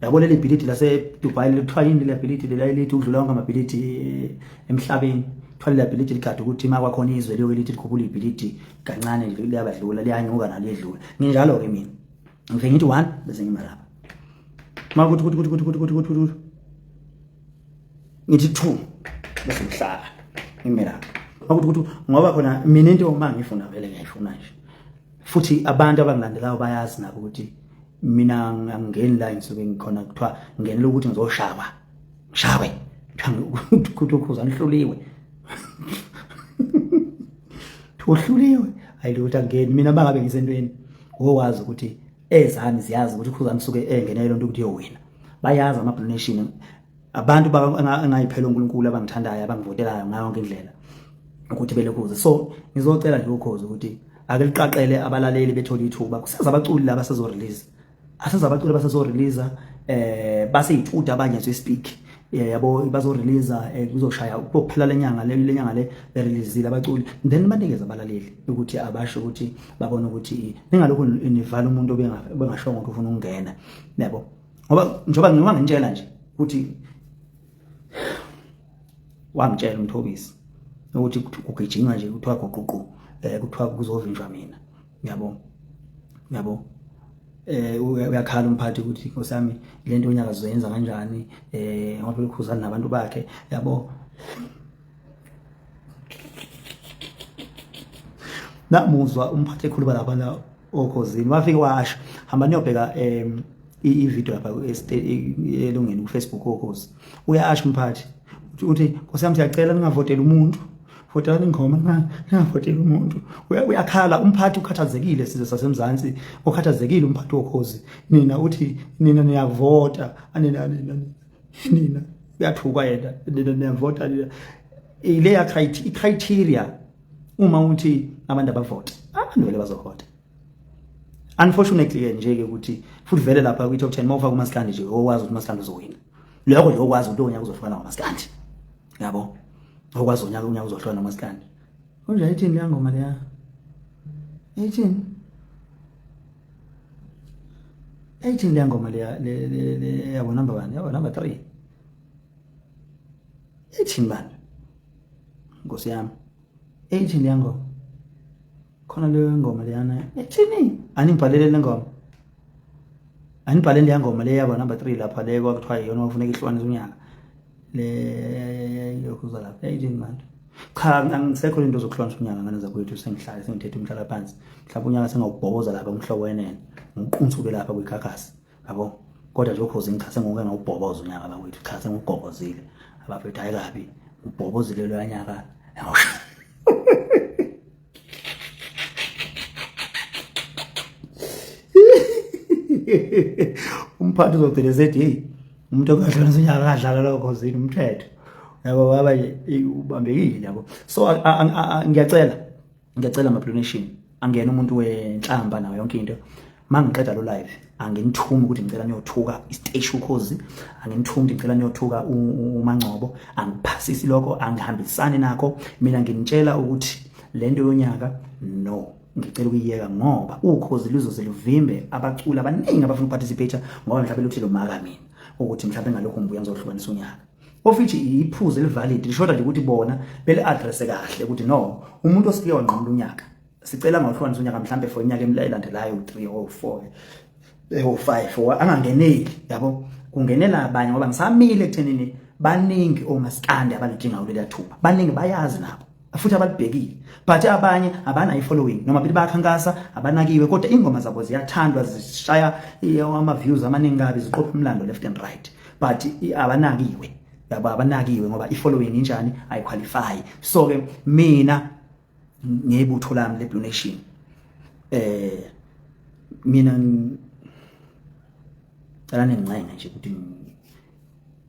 [SPEAKER 1] Yabo, leli bhilidi lase Dubai lithiwa yini? Le bhilidi lela elithi ukudlula wonke amabhilidi emhlabeni. Kuthiwa lela bhilidi ligade ukuthi uma kwakhona izwe liyoke lithi likhuphula ibhilidi kancane nje liyabadlula liyanyuka naliyedlula. Nginjalo-ke mina. Ngifike ngithi 1 bese ngima lapha. Makuthi kuthi kuthi kuthi kuthi kuthi kuthi kuthi ngithi 2 bese ngihlala ngime lapha. Makuthi kuthi ngoba khona mina into uma ngifuna vele ngiyayifuna nje. Futhi abantu abangilandelayo bayazi nabo ukuthi mina angingeni la ngisuke ngikhona kuthiwa ngingenela ukuthi ngizoshawa. Ngishawe. Kuthiwa ukhuza nihluliwe. Uhluliwe. Hayi lutho angeni mina bangabe ngisentweni. Wowazi ukuthi ezami ziyazi ukuthi ukhuzani suke engenele lonto ukuthi uyowina. Bayazi ama Blue Nation abantu engayiphela uNkulunkulu abangithandayo abangivotelayo ngayo yonke indlela ukuthi belokhuze. So ngizocela nje ukhozi ukuthi ake liqaqele abalaleli bethole ithuba. Kuseza abaculi laba sezo release. Aseza abaculi abasezo release baseyituda abanye as we speak. Yabo bazo release kuzoshaya kuphela lenyanga le lenyanga le bereleasile abaculi then banikeze abalaleli ukuthi abasho ukuthi babone ukuthi ningalokhu nivala umuntu obengashongo ukuthi ufuna ukungena yabo ngoba njengoba ngiwa ngintshela nje ukuthi wangitshela umthobisi ukuthi kugijinywa nje kuthiwa guququ kuthiwa kuzovinjwa mina yabo yabo uyakhala umphathi ukuthi inkosi yami lento unyaka sizoyenza kanjani ngoba phela ukhuzana nabantu bakhe yabo. Namuzwa umphathi ekhuluma lapha la okhozini wafike washo hamba niyobheka i-video lapha elungeni ku-Facebook okhozi uyasho umphathi uthi nkosi yami siyacela ningavoteli umuntu votelani ingoma ningavoteli umuntu. Uyakhala umphathi ukhathazekile sizwe sasemzansi ukhathazekile umphathi wokhozi nina uthi nina niyavota nina nina nina uyathukwa yena nina niyavota nina ileya criteria uma uthi abantu abavote abantu vele bazovota. Unfortunately ke nje ke ukuthi futhi vele lapha kwi top 10 mawufaka uMaskandi nje owazi ukuthi uMaskandi uzowina. Lokho nje okwazi ukuthi unyaka uzohlukana ngoMaskandi. Yabo. Okwazi unyaka unyaka uzohlukana noMaskandi. Konje ithini leya ngoma leya? Ithini? Ithini leya ngoma leya le le yabo number 1 yabo number 3. Ithini bani? Nkosi yami. Ithini leya ngoma? Khona leyo ngoma leyana ethini? Aningibhalele le ngoma. Anibhalele leya ngoma le yabo number 3 lapha le kwakuthiwa iyona ofuneka ihlukanise unyaka. Le yokuza lapha ethini manje? Cha angisekho into zokuhlukanisa unyaka ngane zakwethu sengihlale sengithethe umhlala phansi. Mhlawumbe unyaka sengawubhoboza lapha umhlobo wenene. Ngiqunsuke lapha kwikhakhasi. Yabo. Kodwa nje ukhozi ngichase ngoke ngawubhoboza unyaka bakwethu cha sengugobozile. Abafethu hayi kabi. Ubhobozile lo nyaka. Umphathi uzogcina sethi hey umuntu okadlala unyaka kadlala lokho zini umthetho yabo baba ubambekile yabo. So ngiyacela ngiyacela ama Blue Nation angena umuntu wenhlamba nayo yonke into mangiqeda lo live anginithumi ukuthi ngicela niyothuka isiteshi ukhozi anginithumi ukuthi ngicela niyothuka uMangcobo angiphasisi lokho angihambisani nakho mina nginitshela ukuthi lento yonyaka no ngicela ukuyiyeka ngoba ukhozi luzoze luvimbe abaculi abaningi abafuna ukuparticipate ngoba mhlawumbe luthi lomaka mina ukuthi mhlawumbe ngalokho ngibuya ngizohlukanisa unyaka ofithi iphuzu elivalid lishoda nje ukuthi bona bele address kahle ukuthi no umuntu osifike wanqamula unyaka sicela ngawuhlukanisa unyaka mhlambe for iminyaka elandelayo 3 or 4 or 5 or angangeneli yabo kungenela abanye ngoba ngisamile ekuthenini baningi omaskandi abalidinga kuleli thuba baningi bayazi nabo futhi abalibhekile but abanye abanayo following noma bethi bayakhankasa abanakiwe kodwa ingoma zabo ziyathandwa zishaya ama views amaningi kabi ziqopha umlando left and right but abanakiwe yabo abanakiwe ngoba i following injani ayiqualify. So ke mina ngebutho lami le Blue Nation mina ngicela ningincenge nje ukuthi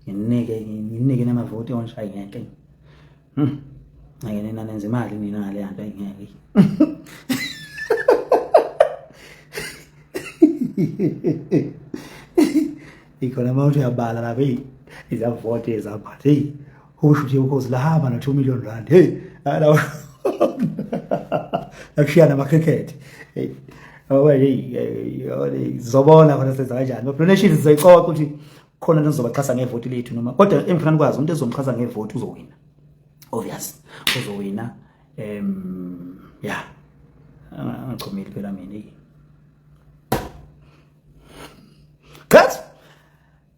[SPEAKER 1] nginike namavoti onje ayingeke ngeke nina nenza imali nina ngale nto ayingeke. Ikhona uma uthi uyabala lapha hey izavoti ezaphathi hey usho ukuthi ukhozi lahamba no 2 million rand hey akushiya nama cricket hey hey zobona khona senza kanjani no donation sizoyicoca ukuthi khona nizobaxhasa ngevoti lethu noma kodwa engifuna nikwazi umuntu ezomxhasa ngevoti uzowina obvious. ozowina. Ya, angichomile phela mina. Cut.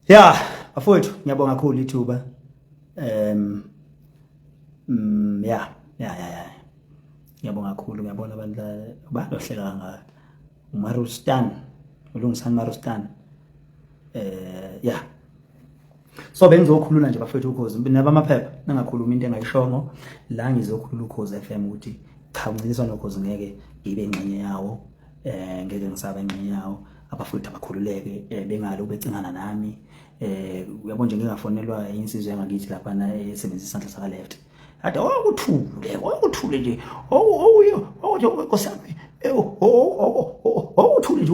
[SPEAKER 1] Ya, bafowethu, ngiyabonga kakhulu ithuba. Ya, ya, ya, ya. Ngiyabonga kakhulu, ngiyabona abantu balohleka kangaka. uMarustan, uLungisani Marustan. Ya. So bengizokhulula nje bafethu ukhozi nabamaphepha, ningakhulumi into engayishongo la. Ngizokhulula Ukhozi FM ukuthi cha, umncintiswano Ukhozi ngeke ngibe ingxenye yawo, ngeke ngisaba ingxenye yawo. Abafowethu abakhululeke, bengalo becingana nami. Uyabo nje, ngingafonelwa insizwa yangakithi lapha na esebenzisa isandla saka left, ade okuthule, okuthule nje, okuyo okuthi nkosi yami, okuthule nje,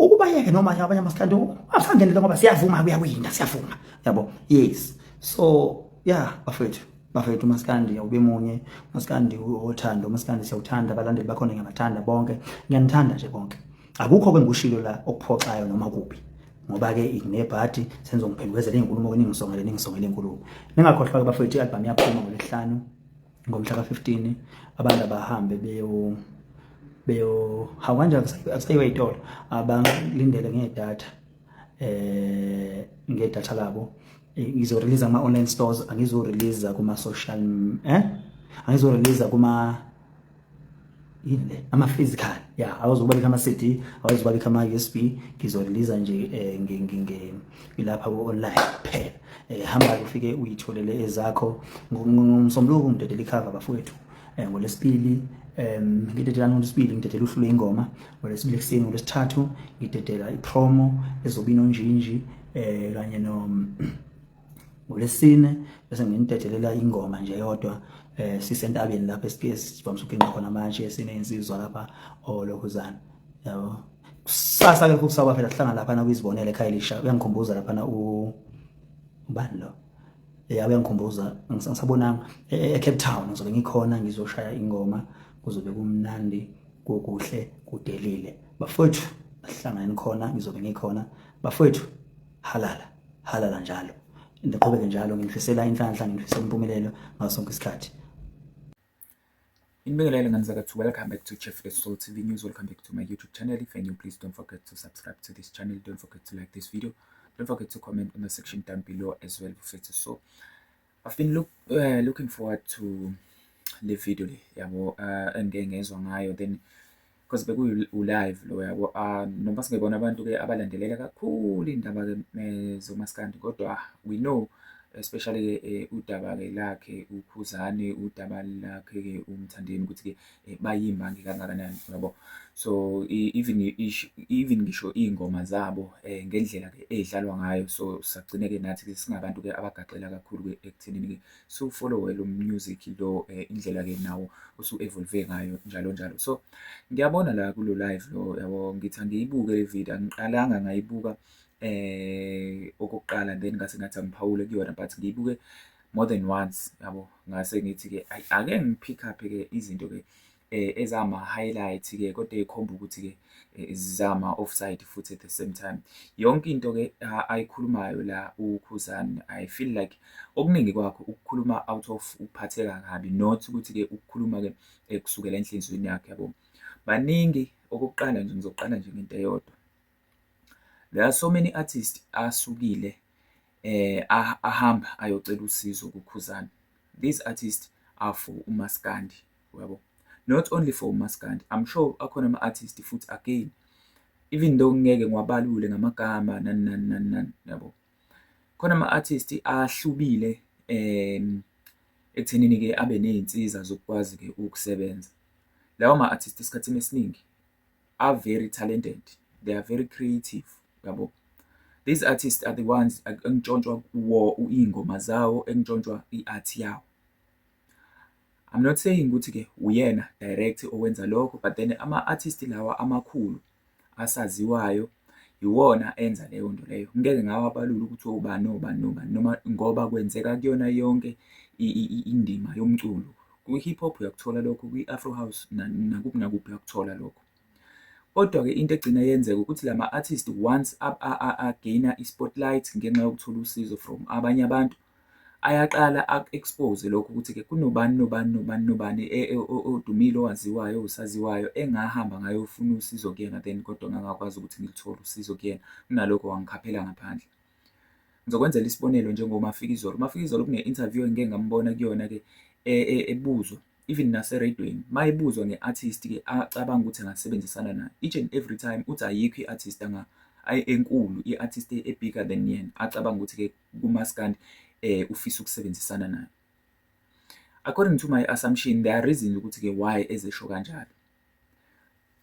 [SPEAKER 1] ukubayeke noma abanye amasikandi asangenele ngoba siyavuma, kuyawina, siyavuma, yabo. Yes, so yeah, bafethu, bafethu, umasikandi awube munye, umasikandi othando, umasikandi siyawuthanda, abalandeli bakhona ngiyabathanda bonke, ngiyanithanda nje bonke. Akukho ke ngikushilo la okuphoxayo noma kubi, ngoba ke nginebhadi senizongiphendukezela izinkulumo ke, ningisongele, ningisongele inkulumo. Ningakhohlwa ke bafethu, i-album iyaphuma ngolwesihlanu ngomhla ka-15. Abantu abahambe beyo hawu kanje, akusayiwa ey'tolo, abalindele ngedatha, ngedatha labo. Ngizo-release ama-online stores, angizo-release kuma-social, angizo-release kuma yini le, ama-physical ya, awuzokuba bikho ama-CD, awuzokuba bikho ama-USB. Ngizo-release nje ngilapha ku-online kuphela. Hamba ufike uyitholele ezakho. Ngomsombuluko ngidedela ikhava bafowethu. Ngolwesibili ngidedela, ngolwesibili ngidedela uhlu lwengoma ngolwesibili ekuseni. Ngolwesithathu ngidedela i-promo ezobe inonjinji kanye no ngolwesine bese nginidedelela ingoma nje yodwa. Sisentabeni lapha esike sivamise ukuginqa khona amatshe, sinezinsizwa lapha olokhuzana, yabo. Kusasa ke kusaba phela sihlangana lapha kwizibonele ekhaya elisha. Uyangikhumbuza lapha u ubani lo? Ya, uyangikhumbuza, ngisabonanga e-Cape Town ngizobe ngikhona, ngizoshaya ingoma, kuzobe kumnandi, kukuhle, kudelile bafowethu. Asihlangane khona, ngizobe ngikhona bafowethu. Halala, halala njalo, ndiqhubeke njalo. Nginifisela inhlanhla, nginifisela impumelelo ngaso sonke isikhathi.
[SPEAKER 2] Inibingelele ngane zakethu. Welcome back to Chief The Soul TV News. Welcome back to my YouTube channel. If you're new, please don't forget to subscribe to this channel. Don't forget to like this video. Don't forget to comment on the section down below as well. So I've been looking forward to le video le, yabo, engike ngezwa ngayo then because bekuyi live lo, yabo, noma singebona abantu ke abalandelela kakhulu indaba ke zomaskandi, kodwa we know especially ke udaba ke lakhe uKhuzani, udaba lakhe ke uMthandeni, ukuthi ke bayimbangi kangakanani, yabo. So even ngisho iy'ngoma zabo, ngendlela ke ey'dlalwa ngayo, so sagcine ke nathi ke singabantu ke abagaxela kakhulu ke ekuthenini ke siwu-follow-e lo music lo, indlela ke nawo usu-evolve ngayo njalo njalo. So ngiyabona la kulo live lo, yabo, ngithi angiyibuke le video. Angiqalanga ngayibuka okokuqala, then ngase ngathi angiphawule kuyona, but ngiyibuke more than once, yabo. Ngase ngithi-ke ake ngi-pick up-ke izinto-ke ezama-highlight-ke, kodwa ey'khomba ukuthi-ke zama-offside futhi at the same time. Yonke into-ke ayikhulumayo la uKhuzani, I feel like okuningi kwakho ukukhuluma out of ukuphatheka kabi, not ukuthi-ke ukukhuluma-ke kusukela enhliziyweni yakhe, yabo. Baningi, okokuqala nje ngizoqala nje ngento eyodwa. There are so many artists asukile ahamba ayocela usizo kuKhuzani. These artists are for umaskandi, uyabo. Not only for umaskandi, I'm sure akhona ama-artist futhi again, even though ngeke ngiwabalule ngamagama nani nani nani nani, yabo. Khona ama-artist ahlubile ekuthenini-ke abe ney'nsiza zokukwazi-ke ukusebenza. Lawo ma-artist esikhathini esiningi are very talented, they are very creative, yabo. These artists are the ones entshontshwa kuwo iy'ngoma zawo, entshontshwa i-art yawo. I'm not saying ukuthi-ke uyena direct owenza lokho, but then ama-artist lawa amakhulu asaziwayo iwona enza leyo nto leyo. Ngeke ngawabalula ukuthi obani obani nobani noma ngoba kwenzeka kuyona yonke indima yomculo. Kwi-hip hop uyakuthola lokho, kwi-afro house nakuphi nakuphi uyakuthola lokho. Kodwa-ke into egcina yenzeka ukuthi lama-artist once a-gain-a i-spotlight ngenxa yokuthola usizo from abanye abantu, Ayaqala aku-expose lokho ukuthi-ke kunobani nobani nobani nobani odumile, owaziwayo, owusaziwayo engahamba ngayofuna usizo kuyena, then kodwa ngangakwazi ukuthi ngilithole usizo kuyena, kunalokho wangikhaphela ngaphandle. Ngizokwenzela isibonelo njengoMafikizolo. UMafikizolo kune-interview engike ngambona kuyona-ke ebuzwa even nasereyidweni mayebuzwa nge-artist-ke acabanga ukuthi angasebenzisana nayo, each and every time uthi ayikho i-artist enkulu, i-artist e-bigger than yena acabanga ukuthi-ke kumaskandi ufisa ukusebenzisana nayo. According to my assumption, there are reasons ukuthi-ke why ezesho kanjalo.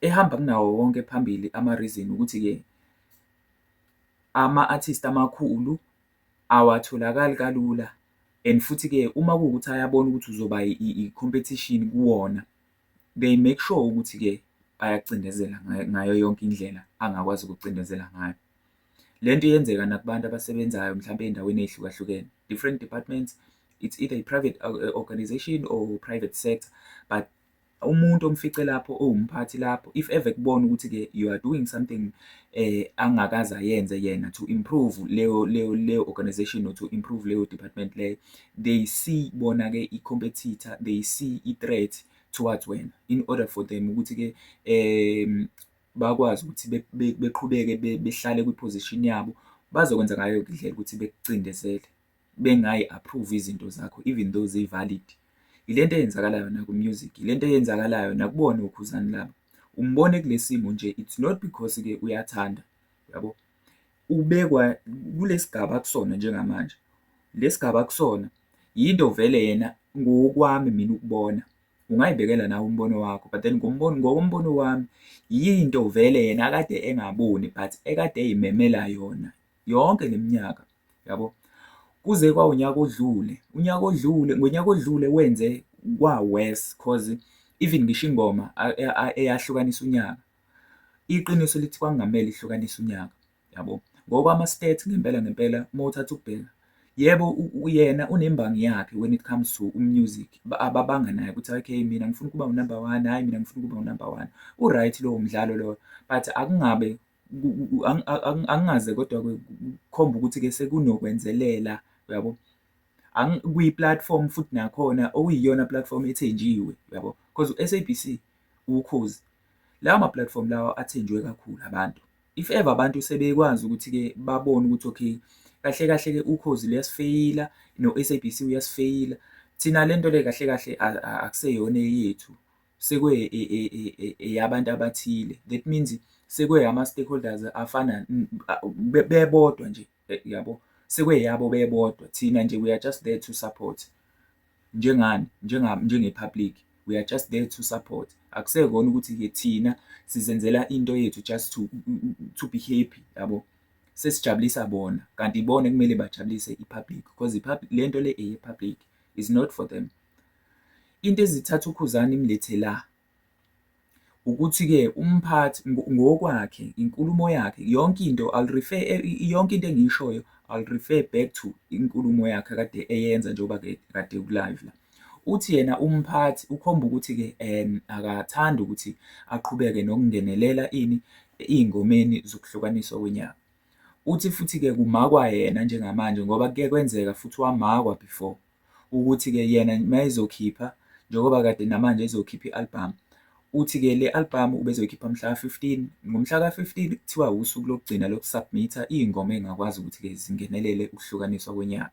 [SPEAKER 2] Ehamba kunawo wonke phambili ama-reason ukuthi-ke ama-artist amakhulu awatholakali kalula and futhi-ke uma kuwukuthi ayabona ukuthi uzoba i-competition kuwona, they make sure ukuthi-ke bayakucindezela ngayo yonke indlela angakwazi ukukucindezela ngayo. Le nto iyenzeka nakubantu abasebenzayo mhlampe ey'ndaweni ey'hlukahlukene, different departments, it's either i-private organization or private sector, but umuntu omfice lapho owumphathi lapho, if ever ekubona ukuthi-ke you are doing something angakaze ayenze yena to improve leyo organization or to improve leyo department leyo, they see bona-ke i-competitor, they see i-threat towards wena in order for them ukuthi-ke bakwazi ukuthi beqhubeke behlale kwi-position yabo, bazokwenza ngayo yonke indlela ukuthi bekucindezele, bengayi-approve izinto zakho even though zi-valid. Ile nto eyenzakalayo naku-music, ile nto eyenzakalayo nakubona oKhuzani laba. Umbone kule simo nje, it's not because-ke uyathanda, yabo. Ubekwa kule sigaba akusona njengamanje, le sigaba akusona yinto vele yena ngokwami mina ukubona, ungayibekela nawe umbono wakho, but then ngokombono wami yinto vele yena akade engaboni but ekade ey'memela yona yonke le minyaka, yabo. Kuze kwawunyaka odlule, unyaka odlule, ngonyaka odlule wenze kwa-worse cause even ngisho ingoma eyahlukanisa unyaka, iqiniso lithi kwakungamele ihlukanise unyaka, yabo. Ngokwama-stats ngempela ngempela uma uthatha ukubheka, yebo yena unembangi yakhe when it comes to music, ababanga naye ukuthi okay mina ngifuna ukuba u-number one, hhayi mina ngifuna ukuba u-number one. U-right lowo mdlalo loyo, but akungabe angingaze kodwa kukhombe ukuthi-ke sekunokwenzelela, uyabo. Kwi-platform futhi nakhona okuyiyona platform ethenjiwe, uyabo, cause u-S_A_B_C, Ukhozi, lawa ma-platform lawa athenjiwe kakhulu abantu. If ever abantu sebekwazi ukuthi-ke babone ukuthi okay, kahle kahle-ke Ukhozi luyasifeyila no-S_A_B_C uyasifeyila, thina le nto le kahle kahle akuseyona eyethu, eyabantu abathile. That means sekweyama-stakeholders afana bebodwa nje, yabo, sekweyabo bebodwa, thina nje we are just there to support. Njengani? Njenge-public, we are just there to support. Akusekona ukuthi-ke thina sizenzela into yethu just to be happy, yabo. Sesijabulisa bona kanti ibona ekumele bajabulise i-public because le nto le eye-public, is not for them. Into ezithatha uKhuzani imlethe la ukuthi-ke umphathi ngokwakhe, inkulumo yakhe, yonke into I'll refer, yonke into engiyishoyo I'll refer back to inkulumo yakhe akade eyenza njengoba-ke kade ku-live la. Uthi yena umphathi ukhomba ukuthi-ke akathandi ukuthi aqhubeke nokungenelela ini ey'ngomeni zokuhlukaniswa konyaka. Uthi futhi-ke kumakwa yena njengamanje ngoba kuke kwenzeka futhi wamakwa before ukuthi-ke yena mayezokhipha njengoba kade namanje ezokhipha i-album, uthi-ke le album ubezoyikhipha mhla ka-15, ngomhla ka-15 kuthiwa usuku lokugcina loku-submit-a iy'ngoma ey'ngakwazi ukuthi-ke zingenelele ukuhlukaniswa konyaka.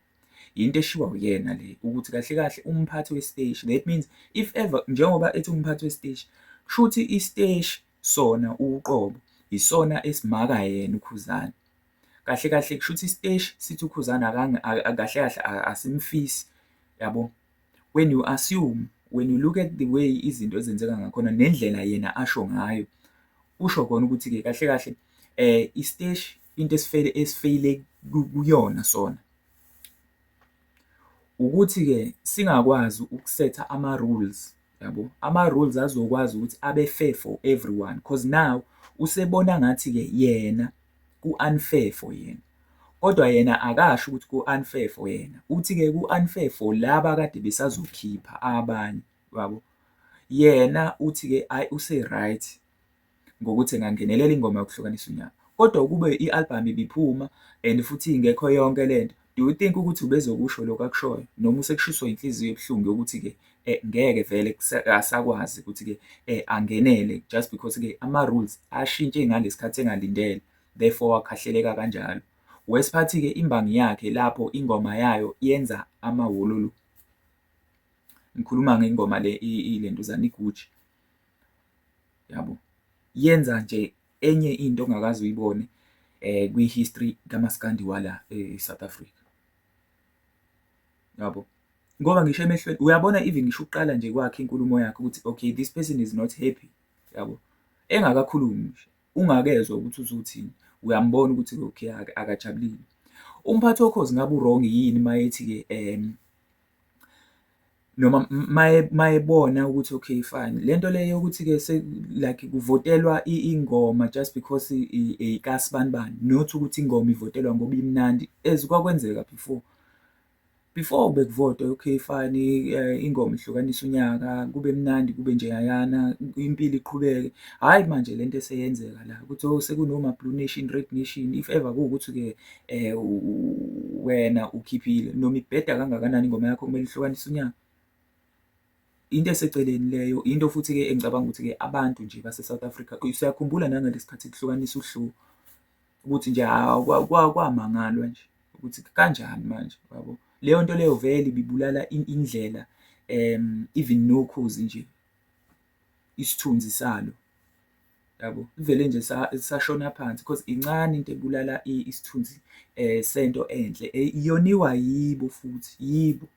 [SPEAKER 2] Yinto eshiwo uyena le ukuthi kahle kahle umphathi wesiteshi, that means if ever njengoba ethi umphathi wesiteshi, kushuthi isiteshi sona uqobo isona esimaka yena uKhuzani. Kahle kahle kushuthi isiteshi sithi uKhuzani kahle kahle asimfisi, yabo. When you assume, when you look at the way izinto ezenzeka ngakhona nendlela yena asho ngayo, usho khona ukuthi-ke kahle kahle isiteshi into esifeyile kuyona sona ukuthi-ke singakwazi ukusetha ama-rules, yabo, ama-rules azokwazi ukuthi abe fair for everyone, cause now usebona ngathi-ke yena ku-unfair for yena, kodwa yena akasho ukuthi ku-unfair for yena, uthi-ke ku-unfair for laba akade besazokhipha abanye, yabo. Yena uthi-ke hhayi use-right ngokuthi engangenelela ingoma yokuhlukanisa unyaka, kodwa ukube i-album ibiphuma and futhi ingekho yonke lento, Do you think ukuthi ubezokusho lokho akushoyo noma usekushiswa inhliziyo ebuhlungu yokuthi-ke ngeke vele asakwazi ukuthi-ke angenele just because-ke ama-rules ashintshe ngalesikhathi engalindele, therefore wakhahleleka kanjalo. Wesiphathi-ke imbangi yakhe lapho ingoma yayo yenza amawololo. Ngikhuluma ngengoma le ilentuzana iGucci, yabo. Yenza nje enye into ongakaze uyibone kwi-history kamaskandi wala e-South Africa, yabo. Ngoba ngisho emehlweni uyabona, even ngisho ukuqala nje kwakhe inkulumo yakhe ukuthi okay, this person is not happy, yabo. Engakakhulumi nje, ungakezwa ukuthi uzothini, uyambona ukuthi okay, akajabulile. Umphathi woKhozi ngabe u-wrong yini mayethi-ke noma mayebona ukuthi okay fine, lento le yokuthi-ke like kuvotelwa ingoma just because eyikasibanibani, not ukuthi ingoma ivotelwa ngoba imnandi as kwakwenzeka before. Before bekuvotwa, okay fine, ingoma ihlukanisa unyaka, kube mnandi, kube njeyayana, impilo iqhubeke. Hhayi manje lento eseyenzeka la ukuthi oh, sekunoma-Blue Nation, Red Nation. If ever kuwukuthi-ke wena ukhiphile noma ibheda kangakanani ingoma yakho, kumele ihlukanise unyaka. Into eseceleni leyo, into futhi-ke engicabanga ukuthi-ke abantu nje base-South Africa, siyakhumbula nangalesi khathi kuhlukanisa uhlu ukuthi nje kwamangalwa nje ukuthi kanjani manje, yabo. Leyo nto leyo vele ibibulala indlela even noKhozi nje isithunzi salo, yabo. Ivele nje sashona phansi because incane into ebulala isithunzi sento enhle, yoniwa yibo futhi yibo.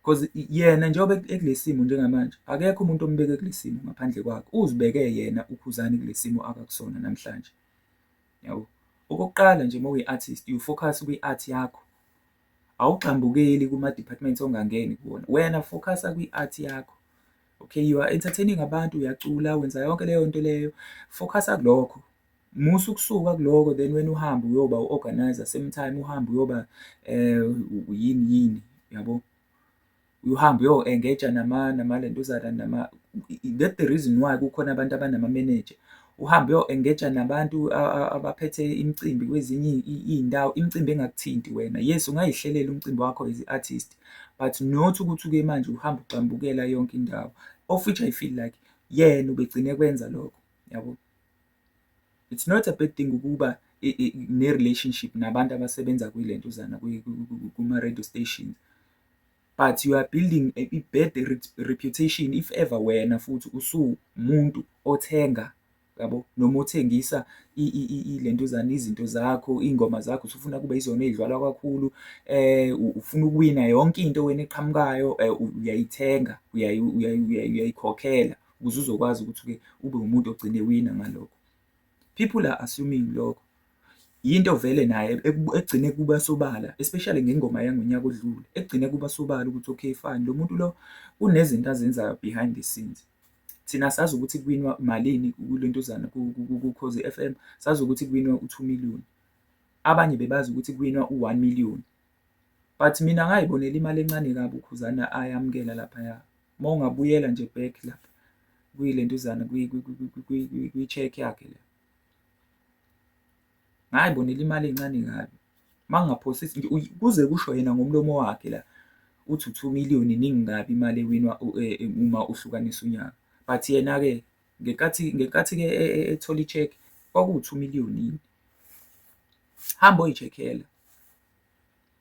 [SPEAKER 2] Cause yena njengoba ekule simo njengamanje, akekho umuntu ombeke kule simo ngaphandle kwakhe, uzibeke yena uKhuzani kule simo akakusona namhlanje, yabo. Okokuqala nje, uma uyi-artist you focus kwi-art yakho, awugxambukeli kuma-departments ongangeni kuwona, wena focus-a kwi-art yakho. Okay, you are entertaining abantu, uyacula, wenza yonke leyo nto leyo, focus-a kulokho. Musa ukusuka kuloko then wena uhambe uyoba u-organizer, same time uhambe uyoba yini yini, yabo. Uhambe uyo-engage-a namalentuzana nama, that the reason why kukhona abantu abanama-manager. Uhambe uyo-engage-a nabantu abaphethe imicimbi kwezinye iy'ndawo, imicimbi engakuthinti wena. Yes, ungayihlelela umcimbi wakho as i-artist, but not ukuthi-ke manje uhambe ugxambukela yonke indawo. Of which I feel like yena ubegcine ekwenza lokho, yabo. It's not a bad thing ukuba ne-relationship nabantu abasebenza kwilentuzana kuma-radio stations, but you are building a bad reputation if ever wena futhi usuwumuntu othenga, yabo, noma othengisa ilentuzana izinto zakho, iy'ngoma zakho usufuna kube yizona ey'dlalwa kakhulu, ufuna ukuwina yonke into wena eqhamukayo, uyayithenga, uyayikhokhela ukuze uzokwazi ukuthi-ke ube umuntu ogcine ewina ngalokho. People are assuming lokho. Yinto vele naye ekugcine kuba sobala, especially ngengoma yangonyaka odlule, ekugcine kuba sobala ukuthi okay fine, lo muntu lo kunezinto azenzayo behind the scenes. Thina sazi ukuthi kuwinwa malini kulentuzana ku-Khozi FM, sazi ukuthi kuwinwa u-2 million. Abanye bebazi ukuthi kuwinwa u-1 million. But mina ngayibonela imali encane kabi uKhuzani ayamukela laphaya. Uma ungabuyela nje back lapha kwilentuzana kwi-cheque yakhe le. Ngayibonela imali encane kabi. Mangingaphosisi kuze kusho yena ngomlomo wakhe la uthi u-2 million iningi kabi imali ewinwa uma uhlukanisa unyaka. But yena-ke ngenkathi-ke ethola i-cheque kwakuwu-2 million yini. Hamba oyi-check-ela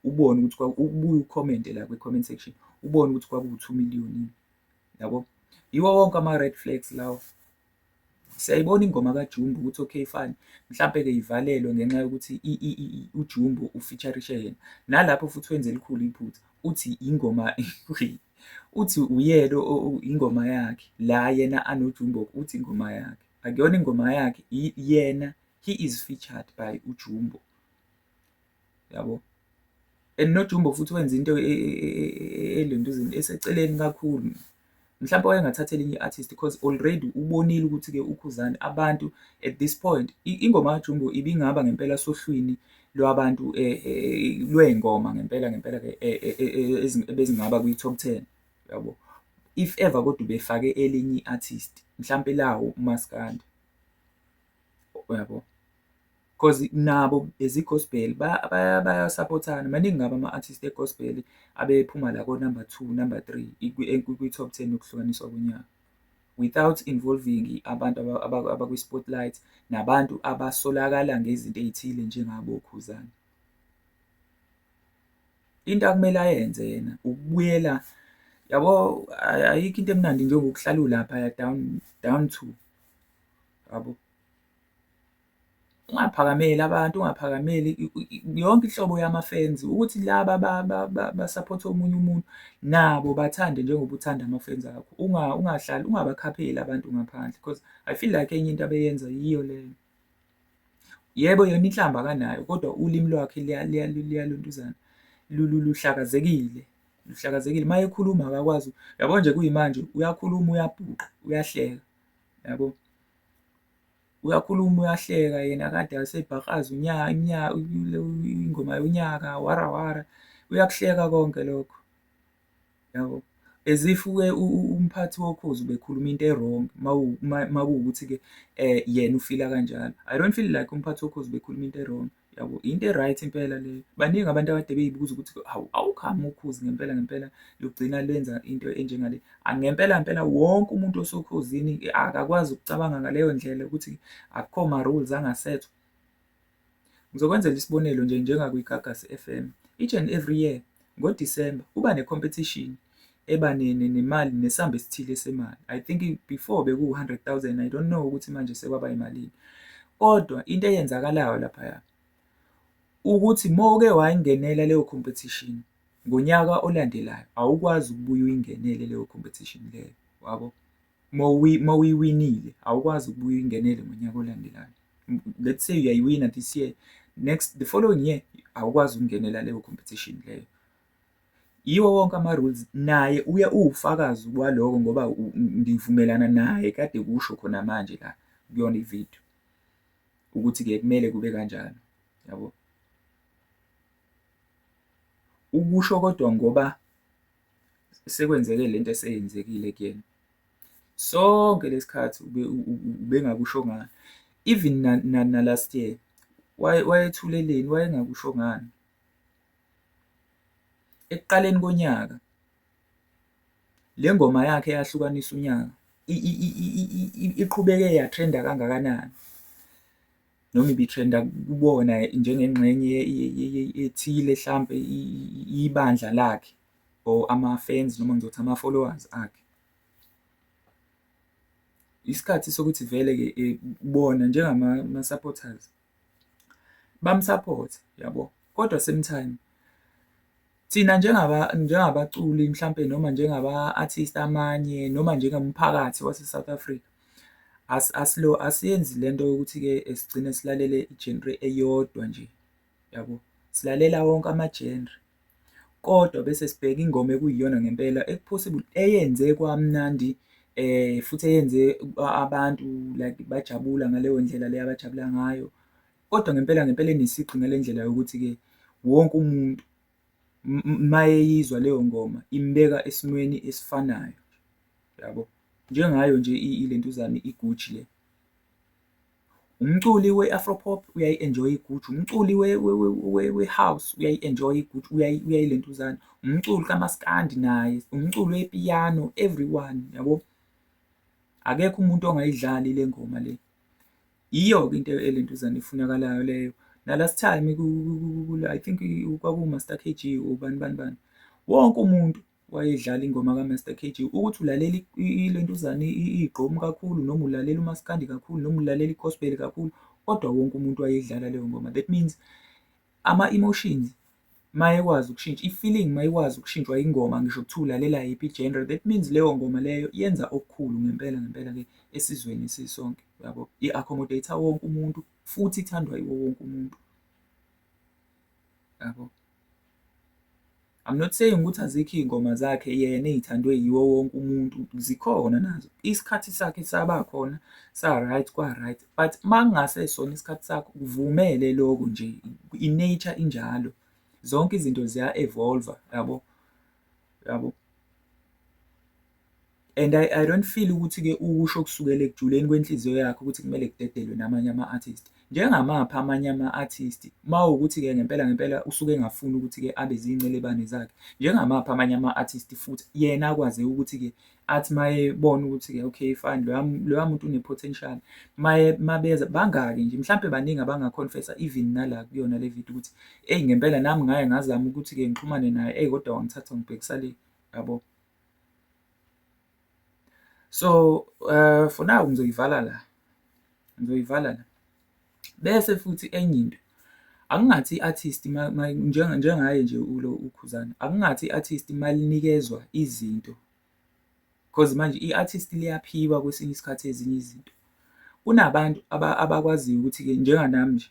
[SPEAKER 2] ubone ukuthi ubuye u-comment-e la kwi-comment section ubone ukuthi kwakuwu-2 million yini, yabo. Yiwo wonke ama-red flags lawo. Siyayibona ingoma kaJumbo ukuthi okay fine, mhlampe-ke ivalelwe ngenxa yokuthi uJumbo u-feature-ishe yena. Nalapho futhi wenze elikhulu iphutha, uthi ingoma uthi uyena ingoma yakhe la yena anoJumbo, uthi ingoma yakhe. Akuyona ingoma yakhe, yena he is featured by uJumbo, yabo. And noJumbo futhi wenza into elentuzeni eseceleni kakhulu. Mhlampe wayengathatha elinye i-artist because already ubonile ukuthi-ke uKhuzani abantu at this point ingoma kaJumbo ibingaba ngempela sohlwini lwabantu lwey'ngoma ngempela ngempela-ke ebezingaba kwi-top ten, yabo. If ever kodwa ubefake elinye i-artist mhlampe lawo umaskandi, uyabo. Cause nabo as i-gospel bayasaphothana. Maningi kabi ama-artist e-gospel abephuma la ko-number 2, number 3 kwi-top 10 yokuhlukaniswa konyaka without involving abantu abakwi-spotlight nabantu abasolakala ngezinto ey'thile njengabo oKhuzani. Into akumele ayenze yena ukubuyela, yabo, ayikho into emnandi njengokuhlala ulaphaya down down to, yabo. Ungaphakameli abantu, ungaphakameli yonke inhlobo yama-fans ukuthi laba basaphotha omunye umuntu nabo bathande njengoba uthanda ama-fans akho. Ungahlali ungabakhapheli abantu ngaphandle because I feel like enye into abeyenza yiyo leyo. Yebo, yona inhlamba akanayo kodwa ulimi lwakhe liyalontuzana, luhlakazekile, luhlakazekile. Uma ekhuluma akakwazi, yabo nje kuyimanje uyakhuluma uyabhuqa, uyahleka, yabo. Uyakhuluma uyahleka yena kade asebhakraza ingoma yonyaka wara wara, uyakuhleka konke lokho, yabo. As if-ke umphathi woKhozi ubekhuluma into e-wrong makuwukuthi-ke yena ufila kanjalo. I don't feel like umphathi woKhozi ubekhuluma into e-wrong, yabo. Into e-right impela leyo. Baningi abantu akade bey'buza ukuthi hawu, how come uKhozi ngempela ngempela lugcina lwenza into enjengale. Ngempela ngempela wonke umuntu osoKhozini akakwazi ukucabanga ngaleyo ndlela ukuthi akukho ma-rules angasethwa. Ngizokwenzela isibonelo nje njengakwiGagasi FM, each and every year ngoDisemba kuba ne-competition eba nemali nesamba esithile semali. I think before bekuwu-100,000, I don't know ukuthi manje sekwaba yimalini. Kodwa into eyenzakalayo laphaya ukuthi mowuke wayingenela leyo competition ngonyaka olandelayo awukwazi ukubuya uyingenele leyo competition leyo, wabo. Mawuyiwinile awukwazi ukubuya uyingenele ngonyaka olandelayo. Let's say uyayiwina this year, next the following year awukwazi ukungenela leyo competition leyo. Yiwo wonke ama-rules naye uya uwufakazi waloko ngoba ngivumelana naye kade kusho khona manje la kuyona ividiyo ukuthi-ke kumele kube kanjalo, yabo. Ukusho kodwa ngoba sekwenzeke lento eseyenzekile kuyena. Sonke lesikhathi ubengakusho ngani, even na last year wayethuleleni, wayengakusho ngani. Ekuqaleni konyaka le ngoma yakhe eyahlukanisa unyaka iqhubeke yatrenda kangakanani noma ibitrenda kubona njengengxenye ethile hlampe ibandla lakhe or ama-fans noma ngizothi ama-followers akhe. Isikhathi sokuthi vele-ke bona njengama-supporters bamsaphothe, yabo, kodwa same time thina njengabaculi mhlampe noma njengaba-artist amanye noma njengomphakathi wase-South Africa asiyenzi lento yokuthi-ke sigcine silalele i-genre eyodwa nje, yabo. Silalela wonke ama-genre kodwa bese sibheka ingoma ekuyiyona ngempela eku-possible eyenze kwamnandi futhi eyenze abantu like bajabula ngaleyo ndlela le abajabula ngayo. Kodwa ngempela ngempela enesigqi ngale ndlela yokuthi-ke wonke umuntu mayeyizwa leyo ngoma imbeka esimweni esifanayo, yabo. Njengayo nje ilentuzana iGucci le. Umculi we-Afro pop uyayi-enjoy-a iGucci, umculi we-house uyayi-enjoy-a iGucci, uyayilentuzana, umculi kamaskandi naye, umculi wepiyano, everyone, yabo. Akekho umuntu ongayidlali le ngoma le. Yiyo-ke into elentuzana efunakalayo leyo. Na last time I think kwaku-Master K_G ubani bani bani, wonke umuntu wayedlala ingoma ka-Master K_G. Ukuthi ulalela ilentuzana igqomu kakhulu noma ulalela umaskandi kakhulu noma ulalela i-gospel kakhulu, kodwa wonke umuntu wayedlala leyo ngoma. That means ama-emotions mayekwazi ukushintsha, i-feeling mayikwazi ukushintshwa ingoma ngisho kuthiwa ulalela yiphi i-genre, that means leyo ngoma leyo yenza okukhulu ngempela ngempela-ke esizweni sisonke, yabo. I-accommodate-a wonke umuntu futhi ithandwa yiwo wonke umuntu, yabo. I'm not saying ukuthi azikho iy'ngoma zakhe yena ey'thandwe yiwo wonke umuntu, zikhona nazo. Isikhathi sakhe saba khona sa-right kwa-right, but makungasesona isikhathi sakho kuvumele lokho nje, i-nature injalo. Zonke izinto ziya-evolve-a, yabo, yabo. And I don't feel ukuthi-ke ukusho kusukela ekujuleni kwenhliziyo yakhe ukuthi kumele kudedelwe namanye ama-artist. Njengamaphi amanye ama-artist uma wukuthi-ke ngempela ngempela usuke engafuni ukuthi-ke abe zincelebane zakhe. Njengamaphi amanye ama-artist futhi yena akwazi ukuthi-ke athi mayebona ukuthi-ke okay fine, loya muntu une-potential, maye mabeza bangaki nje, mhlampe baningi abanga-confess-a even nala kuyona le video ukuthi eyi ngempela nami ngaye ngazama ukuthi-ke ngixhumane naye, eyi kodwa wangithatha wangibhekisa le, yabo. So for now ngizoyivala la, ngizoyivala la. Bese futhi enye into, akungathi i-artist njengaye nje ulo uKhuzani, akungathi i-artist malinikezwa izinto, cause manje i-artist liyaphiwa kwesinye isikhathi ezinye izinto. Kunabantu abakwaziyo ukuthi-ke njenganami nje,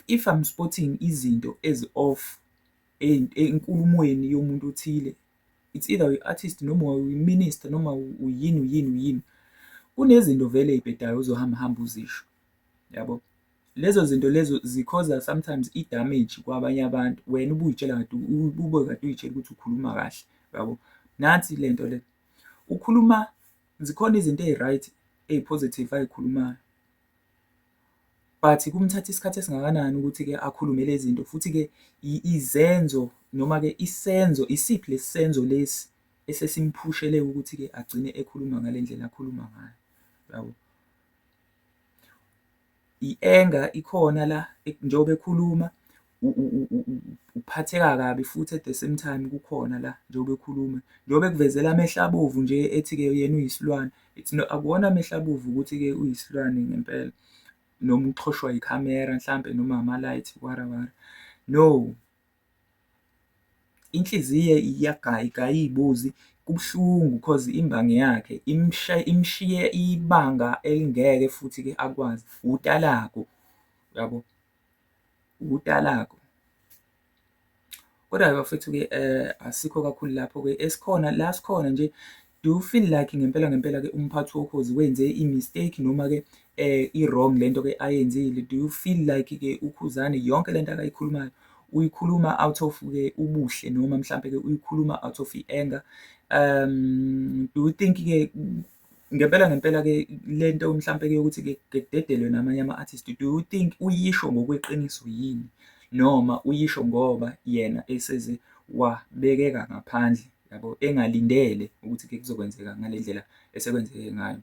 [SPEAKER 2] if I'm spotting izinto ezi-off enkulumweni yomuntu othile, it's either uyi-artist noma uyi-minister noma uyini uyini uyini, kunezinto vele ey'bhedayo ozohamba hambe uzisho, yabo. Lezo zinto lezo zi-cause-a sometimes i-damage kwabanye abantu, wena ubuy'tshela kade ube kade uy'tshela ukuthi ukhuluma kahle, yabo. Nansi lento le, ukhuluma, zikhona izinto ey'right ey'positive ay'khulumayo, but kumthatha isikhathi esingakanani ukuthi-ke akhulume lezi zinto, futhi-ke izenzo noma-ke isenzo, isiphi lesi senzo lesi esesimphushele ukuthi-ke agcine ekhuluma ngale ndlela akhuluma ngayo, yabo. I-anger ikhona la njengoba ekhuluma, uphatheka kabi futhi at the same time kukhona la njengoba ekhuluma, njengoba ekuvezela amehlo abovu nje ethi-ke yena uyisilwane, it's no, akuwona amehlo abovu ukuthi-ke uyisilwane ngempela noma uxhoshwa ikhamera mhlampe noma ama-light wara wara, no. Inhliziyo iyagaya, igaya iy'bozi, kubuhlungu cause imbangi yakhe imshiye ibanga elingeke futhi-ke akwazi, utalagu, yabo, utalagu. Kodwa-ke bafethu-ke asikho kakhulu lapho-ke, esikhona la sikhona nje, do you feel like ngempela ngempela-ke umphathi woKhozi wenze i-mistake noma-ke i-wrong lento-ke ayenzile? Do you feel like-ke uKhuzani yonke lento akayikhulumayo uyikhuluma out of-ke ubuhle noma mhlampe-ke uyikhuluma out of i-anger? Do you think-ke ngempela ngempela-ke lento mhlampe-ke yokuthi-ke kudedelwe namanye ama-artist, do you think uyisho ngokweqiniso yini noma uyisho ngoba yena eseze wabekeka ngaphandle, yabo, engalindele ukuthi-ke kuzokwenzeka ngale ndlela esekwenzeke ngayo?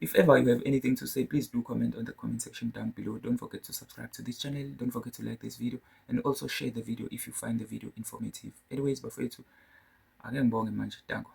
[SPEAKER 2] If ever you have anything to say, please do comment on the comment section down below. Don't forget to subscribe to this channel. Don't forget to like this video and also share the video if you find the video informative. Anyways, bafowethu, ake ngibonge manje. Danko.